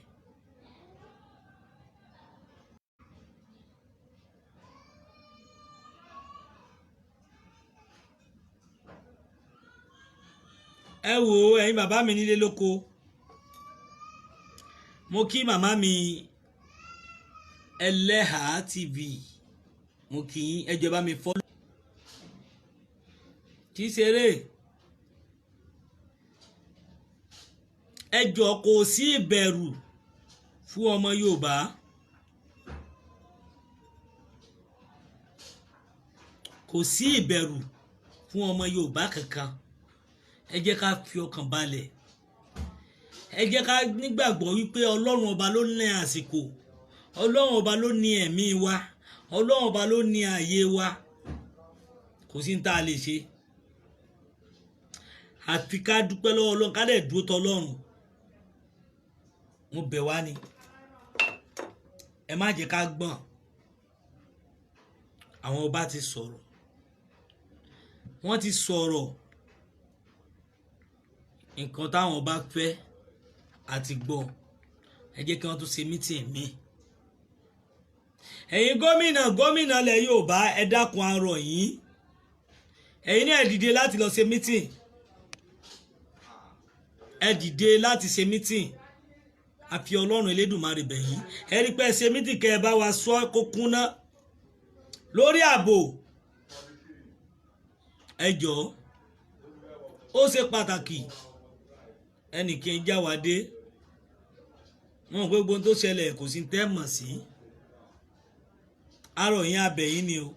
Ẹ wo, ẹ̀yin bàbá mi nílé lóko. Mo kí màmá mi Ẹlẹ́hà TV, mo kí yín. Ẹ jọ̀ọ́, bá mi follow. Kì í ṣeré. Ẹ jọ̀ọ́, kò sí ìbẹ̀rù fún ọmọ Yorùbá. Kò sí ìbẹ̀rù fún ọmọ Yorùbá kankan. Ẹ jẹ́ ká fi ọkàn balẹ̀. Ẹ jẹ́ ká nígbàgbọ́ wípé Ọlọ́run ọba ló ní àsìkò, Ọlọ́run ọba ló ní ẹ̀mí wa, Ọlọ́run ọba ló ní ààyè wa. Kò sí ní tá a lè ṣe àfi ká dúpẹ́ lọ́wọ́ Ọlọ́run, ká dẹ̀ dúró tọ́ Ọlọ́run. Mo bẹ̀ wá ni, ẹ má jẹ́ ká gbọ̀n. Àwọn ọba ti sọ̀rọ̀, wọ́n ti sọ̀rọ̀. Nǹkan táwọn ọba fẹ́ àti gbọ́. Ẹ jẹ́ kí wọ́n tún ṣe meeting míì. Ẹ̀yin gómìnà, gómìnà ilẹ̀ Yorùbá, ẹ dákun, a rọ̀ yín. Ẹ̀yin náà, ẹ dìde láti lọ ṣe meeting. Ẹ dìde láti ṣe meeting. Àfi Ọlọ́run Elédùmarè bẹ̀ yín. Ẹ rí pé ẹ ṣe meeting, kẹ́ ẹ bá wa sọ kó kúnná lórí ààbò. Ẹ jọ̀ọ́, ó ṣe pàtàkì. Ẹnìkan já wa dé wọn pé gbogbo tó ṣẹlẹ̀ kò sí tẹ́ mọ̀ sí. Àrò yín, abẹ yín ni o,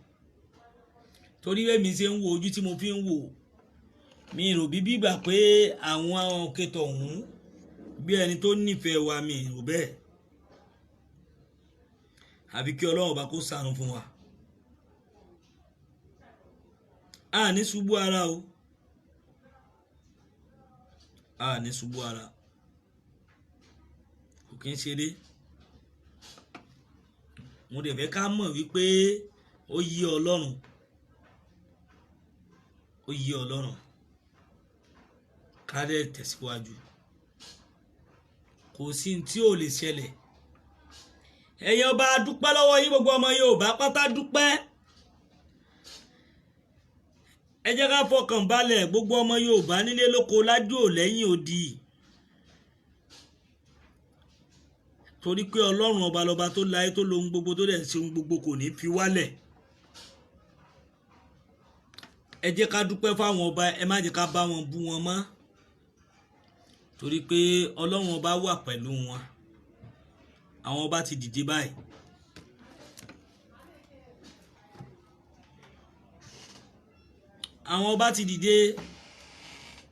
torí bẹ́ẹ̀ mi ṣe ń wo ojú tí mo fi ń wò mi rò bí bígbà pé àwọn òkè tọ̀hún bí ẹni tó nífẹ̀ẹ́ wa, mi rò bẹ́ẹ̀. Àbí kí Ọlọ́run ọba kó ṣàánú fún wa. A ní ṣubú ara o, a ní ṣubú ara. Kò kí ń ṣeré. Mo dẹ̀ fẹ́ ká mọ̀ wípé ó yí Ọlọ́run, ó yí Ọlọ́run. Ká dẹ̀ tẹ̀síwájú. Kò sí tí ò lè ṣẹlẹ̀. Ẹ̀yin ọba, dúpẹ́ lọ́wọ́ yín. Gbogbo ọmọ Yorùbá pátá, dúpẹ́. Ẹ jẹ́ ká fọkàn balẹ̀. Gbogbo ọmọ Yorùbá nílé lóko, lájò, lẹ́yìn odi, torí pé Ọlọ́run ọba lọba tó láyé, tó lohun gbogbo, tó dẹ̀ ṣe ohun gbogbo, kò ní fi wálẹ̀. Ẹ jẹ́ ká dúpẹ́ fáwọn ọba. Ẹ má jẹ́ ká bá wọn bú wọn mọ́, torí pé Ọlọ́run ọba wà pẹ̀lú wọn. Àwọn ọba ti dìde báyìí. Àwọn ọba ti dìde,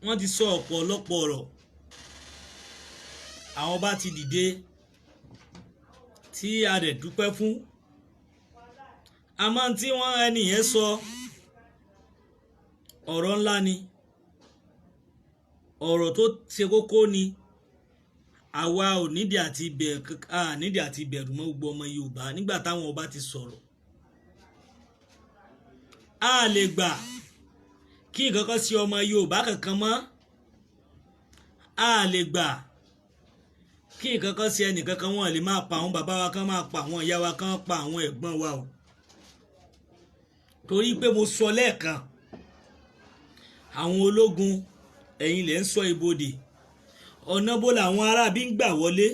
wọ́n ti sọ ọ̀pọ̀lọpọ̀ ọ̀rọ̀. Àwọn ọba ti dìde tí a dẹ̀ dúpẹ́ fún. Àmọ́ tí wọ́n ẹni yẹn sọ, ọ̀rọ̀ ńlá ni, ọ̀rọ̀ tó ṣe kókó ni. Àwa ò nídìí àti bẹ̀rù mọ́. Gbogbo ọmọ Yorùbá, nígbà táwọn ọba ti sọ̀rọ̀, a lè gbà kí nǹkan kan sí ọmọ Yorùbá kankan mọ́. A lè gbà kí nǹkan kan sí ẹnì kankan. Wọn lè máa pa àwọn bàbá wa, kan máa pa àwọn ìyá wa, kan pa àwọn ẹ̀gbọ́n wa o, torí pé mo sọ lẹ́ẹ̀kan, àwọn ológun, ẹ̀yin lè ń sọ ibodè. Ọ̀nà bó làwọn aráabí ń gbà wọlé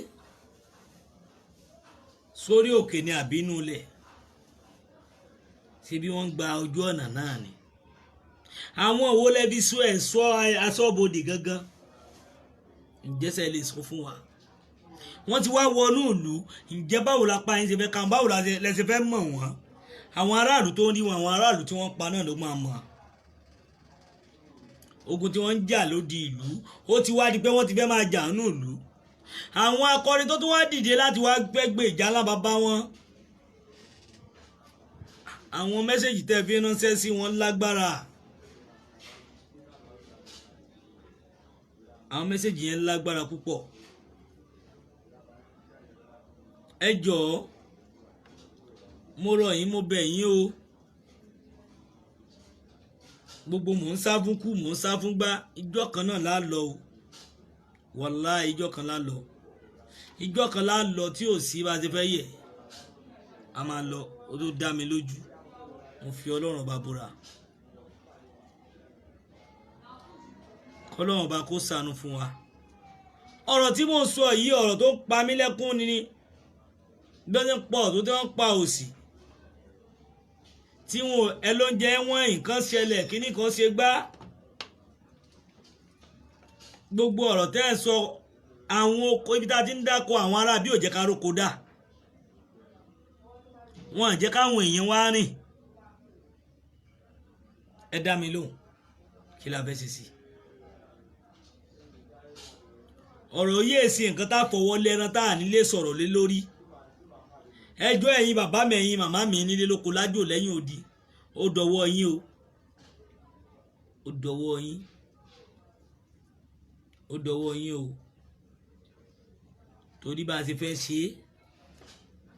sórí òkè ni àbínú lẹ̀? Ṣé bí wọ́n ń gba ojú ọ̀nà náà ni? Àwọn wo lẹ́bi sọ ẹ̀ sọ aṣọ́bodè gangan? Ǹjẹ́ sẹ́ lè sọ fún wa? Wọ́n ti wá wọnú ìlú. Ǹjẹ́ báwo la pa yín ṣe fẹ́ kàn? Báwo lẹ ṣe fẹ́ mọ̀ wọ́n? Àwọn aráàlú tó ń rí wọn, àwọn aráàlú tí wọ́n pa náà ló máa mọ̀. Ogun tí wọ́n ń jà lódi ìlú, ó ti wá di pé wọ́n ti fẹ́ máa jà nínú ìlú. Àwọn akọrin tó tún wá dìde láti wá gbẹ́gbẹ́ ìjà ńlá bàbá wọn, àwọn message tẹ́ fi ránṣẹ́ sí wọn lágbára. Àwọn message yẹn lágbára púpọ̀. Ẹ jọ̀ọ́, mo rọ̀ yín, mo bẹ̀ yín o. Gbogbo mò ń sá fún kú, mò ń sá fún gbá, ìjọ kan náà lá lọ o. Wàláhì, ìjọ kan lá lọ, ìjọ kan lá lọ tí ò sí bá a ti fẹ́ yẹ. A máa lọ, ó tó dá mi lójú. Mo fi Ọlọ́run ọba búra. Kọ́lọ́run ọba kó ṣàánú fún wa. Ọ̀rọ̀ tí mò ń sọ yìí, ọ̀rọ̀ tó ń pa mí lẹ́kún ni bí wọ́n ti ń pọ̀ tó tí wọ́n ń pa òsì tí wọn ẹ ló ń jẹ wọ́n, nǹkan ṣẹlẹ̀, kíní kan ṣe gbá. Gbogbo ọ̀rọ̀ tẹ́ ẹ sọ, àwọn oko ibi tá a ti ń dáko, àwọn ará bí ò jẹ́ ká róko dà, wọn à jẹ́ káwọn èèyàn wá rìn. Ẹ dá mi lóhùn, kí la fẹ́ ṣe sí ọ̀rọ̀ yìí? Èsì nǹkan tá a fọwọ́ lẹ́ran tá a nílé sọ̀rọ̀ lé lórí ẹjọ́. Ẹ̀yin bàbá mi, ẹ̀yin màmá mi nílé lóko lájò lẹ́yìn odi, ó dọwọ́ yín o, ó dọwọ́ yín, ó dọwọ́ yín o, torí bá a ṣe fẹ́ ṣe é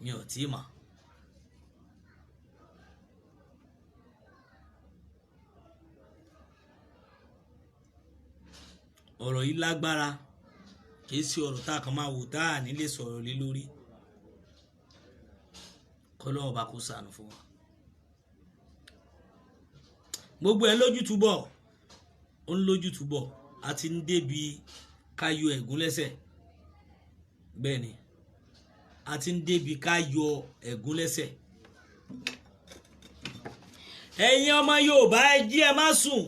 mi ò tí ì mọ̀. Ọ̀rọ̀ yìí lágbára, kìí ṣe ọ̀rọ̀ tá a kàn máa wò tá a nílé sọ̀rọ̀ lé lórí. Kọ́lọ́wọ́ bá kó ṣàánú fún wa. Gbogbo ẹ̀ lójútùbọ̀, ó ń lójútùbọ̀, a ti ń débi ká yọ ẹ̀gún lẹ́sẹ̀. Bẹ́ẹ̀ ni, a ti ń débi ká yọ ẹ̀gún lẹ́sẹ̀. Ẹ̀yin ọmọ Yorùbá, ẹ jí, ẹ má sùn.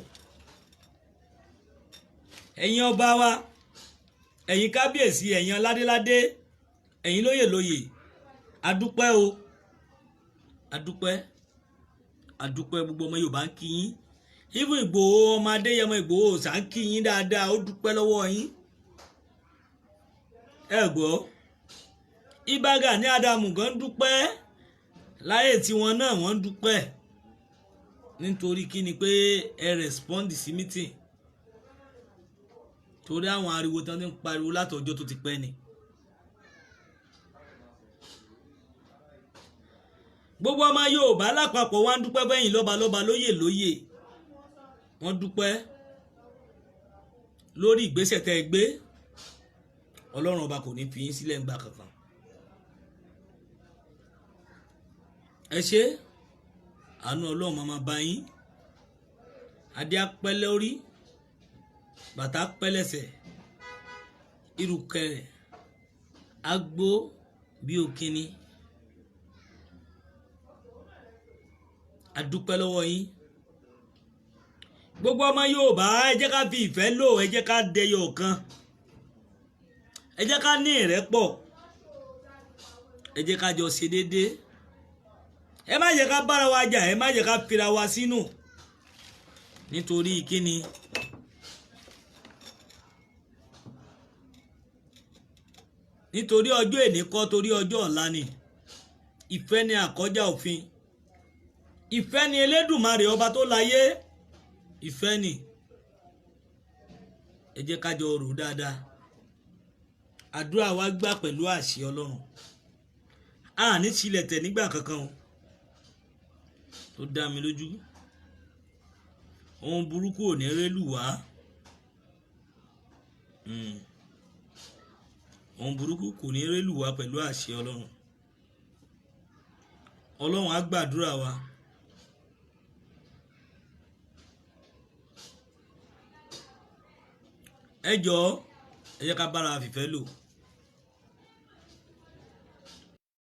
Ẹ̀yin ọba wa, ẹ̀yin kábíyèsí, ẹ̀yin aládéládé, ẹ̀yin lóyè lóyè, adúpẹ́ o, adúpẹ́, adúpẹ́. Gbogbo ọmọ Yorùbá ń kí yín. Even Ìgbòho, ọmọ Adéyẹmọ Ìgbòho ṣà ń kí yín dáadáa, ó dúpẹ́ lọ́wọ́ yín. Ẹ gbọ́, Ìbà Gani Adams gan dúpẹ́ láyé tiwọn náà, wọ́n dúpẹ́ nítorí kí ni pé ẹ respond sí meeting, torí àwọn ariwo tán ti ń pariwo látọjọ́ tó ti pẹ́ ni. Gbogbo ọmọ Yorùbá lápapọ̀ wá ń dúpẹ́ bẹ́yìn lọ́balọ́ba, lóyè lóyè, wọ́n dúpẹ́ lórí ìgbésẹ̀ tẹ́ ẹ gbé. Ọlọ́run ọba kò ní fi yín sílẹ̀ ńgbà kankan. Ẹ ṣé, àánú Ọlọ́run máa máa bá yín. Adé apẹ́ lórí, bàtà pẹ́ lẹ́sẹ̀, ìrùkẹ̀rẹ̀ agbó bí òkínní. Adúpẹ́ lọ́wọ́ yín, gbogbo ọmọ Yorùbá. Ẹ jẹ́ ká fi ìfẹ́ lò, ẹ jẹ́ ká dẹyọ kan, ẹ jẹ́ ká ní ìrẹ́pọ̀, ẹ jẹ́ ká jọ ṣe déédéé. Ẹ má jẹ́ ká bára wa jà, ẹ má jẹ́ ká fira wa sínú. Nítorí kíni? Nítorí ọjọ́ èní kọ́, torí ọjọ́ ọ̀la ni. Ìfẹ́ ni àkọ́jà òfin, ìfẹ́ ni Elédùmarè ọba tó láyé, ìfẹ́ ni. Ẹ jẹ́ ká jọ rò dáadáa. Àdúrà wa gbà pẹ̀lú àṣẹ Ọlọ́run, a ní tilẹ̀ tẹ̀ nígbà kankan o, tó dá mi lójú. Ohun burúkú ò ní rélù wá. Ohun burúkú kò ní rélù wá pẹ̀lú àṣẹ Ọlọ́run. Ọlọ́run á gbàdúrà wa. Ẹ jọ̀ọ́, ẹ jẹ́ ká bára fìfẹ́ lò,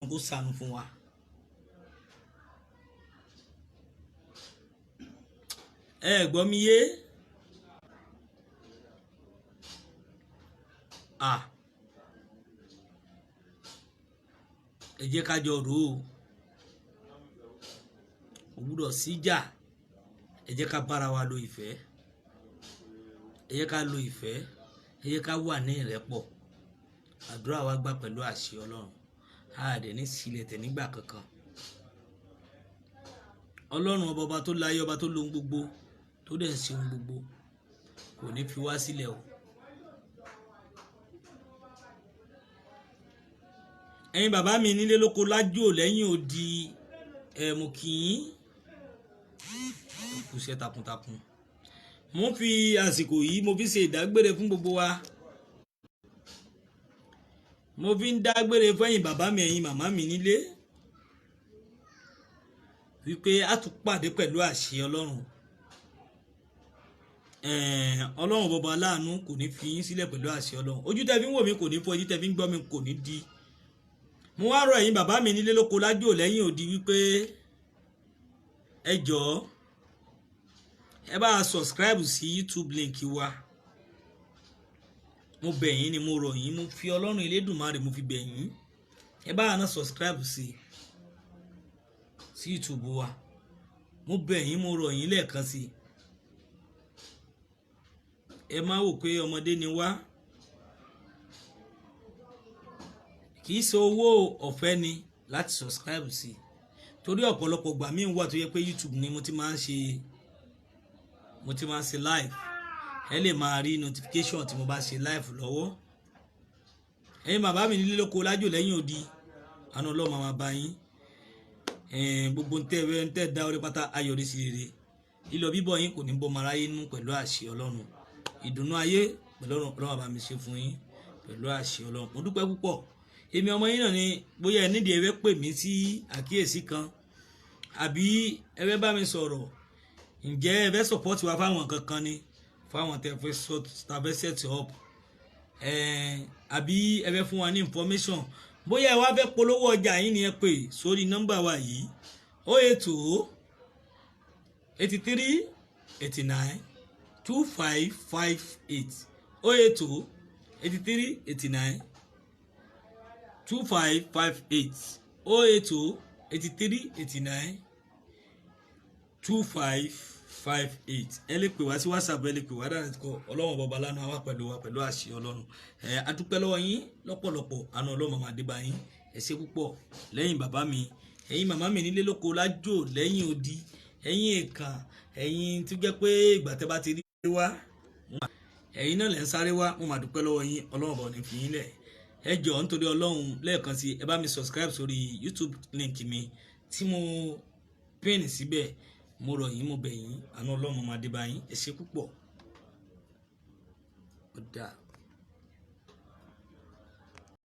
kó ṣàánú fún wa. Ẹ gbọ́ mi yé? À, ẹ jẹ́ ká jọ rò ó. Kò gbúdọ̀ síjà. Ẹ jẹ́ ká bára wa lo ìfẹ́, ẹ jẹ́ ká lo ìfẹ́, ẹ jẹ́ ká wà ní ìrẹ́pọ̀. Àdúrà wa gbà pẹ̀lú àṣẹ Ọlọ́run, a dẹ̀ ní sílẹ̀ tẹ̀ nígbà kankan. Ọlọ́run ọba, ọba tó láyé, ọba tó lohun gbogbo, tó dẹ̀ ń ṣe ohun gbogbo, kò ní fi wá sílẹ̀ o. Ẹ̀yin bàbá mi nílé lóko lájò lẹ́yìn odi, ẹ̀ mo kì í kú iṣẹ́ takuntakun. Mo ń fi àsìkò yìí, mo fi ṣe ìdágbére fún gbogbo wa. Mo fi ń dágbére fẹ́yìn bàbá mi, ẹ̀yin màmá mi nílé, wípé a tún pàdé pẹ̀lú àṣẹ Ọlọ́run. Ọlọ́run bọba aláàánú kò ní fi yín sílẹ̀ pẹ̀lú àṣẹ Ọlọ́run. Ojú tẹ́ fi ń wò mí kò ní fọ́, ojú tẹ́ fi ń gbọ́ mi kò ní di. Mo wá rọ̀ ẹ̀yin bàbá mi nílé lóko lájò lẹ́yìn odi wípé ẹ jọ̀ọ́, ẹ bá a subscribe sí YouTube link wa. Mo bẹ̀ yín ni, mo rọ̀ yín, mo fi Ọlọ́run Elédùmarè mo fi bẹ̀ yín, ẹ bá a náà subscribe sí YouTube wa. Mo bẹ̀ yín, mo rọ̀ yín lẹ́ẹ̀kan sí i. Ẹ má wò pé ọmọdé ni wá, kì í ṣe owó ọ̀fẹ́ ni láti subscribe sí, torí ọ̀pọ̀lọpọ̀ gbà míì wà tó yẹ pé YouTube ni mo ti máa ń ṣe live. Ẹ lè máa rí notification tí mo bá ṣe live lọ́wọ́. Ẹ̀yin bàbá mi nílé lóko lájò lẹ́yìn odi, àánú Ọlọ́run máa bá yín. Gbogbo ntẹ́ ẹ ntẹ́ dá orí pátá ayọ̀rí sí rere. Lílọ bíbọ̀ yín kò ní bọ́ mara yín nú pẹ̀lú àṣẹ Ọlọ́run. Ìdùnnú ayé pẹ̀lú Ọlọ́run bá mi ṣe fún yín pẹ̀lú àṣẹ Ọlọ́run. Mo dúpẹ́ púpọ̀. Èmi ọmọ yín náà ni. Bóyá ẹ nídìí, ẹ fẹ́ pè mí sí àkíyèsí kan, àbí ẹ fẹ́ bá mi sọ̀rọ̀, ǹjẹ́ ẹ fẹ́ support wa fáwọn kankan ni, fáwọn tẹ fẹ́ tàbẹ́ set up, àbí ẹ fẹ́ fún wa ní information, bóyá ẹ wá fẹ́ polówó ọjà yín ni, ẹ pè sórí nọ́mbà wa yìí: 080 83 89 25 58, 080 83 89 25 58, 080 83 89 25 58. Ẹ lè pè wá sí WhatsApp, ẹ lè pè wá direct call. Ọlọ́run bọba lánàá wá pẹ̀lú wa pẹ̀lú àṣẹ Ọlọ́run. Ẹ adúpẹ́ lọ́wọ́ yín lọ́pọ̀lọpọ̀. Àánú Ọlọ́run máa dé bá yín. Ẹ ṣé púpọ̀ lẹ́yìn bàbá mi, ẹ̀yin màmá mi nílé lóko lájò lẹ́yìn odi, ẹ̀yin èèkàn, ẹ̀yin tó jẹ́ pé ìgbà tẹ́ bá ti rí wá, ẹ̀yin náà lẹ́ ń sáré wá. Mo máa dúpẹ́ lọ́wọ́ yín. Ọlọ́run bọ̀ ní fi yín lẹ̀. Ẹ jọ̀ọ́, nítorí Ọlọ́run, lẹ́ẹ̀kan sí, ẹ bá mi subscribe sórí YouTube link mi tí mo pin síbẹ̀. Mo rọ̀ yín, mo bẹ̀ yín. Àánú Ọlọ́run máa dé bá yín. Ẹ ṣé púpọ̀. Ó dáa.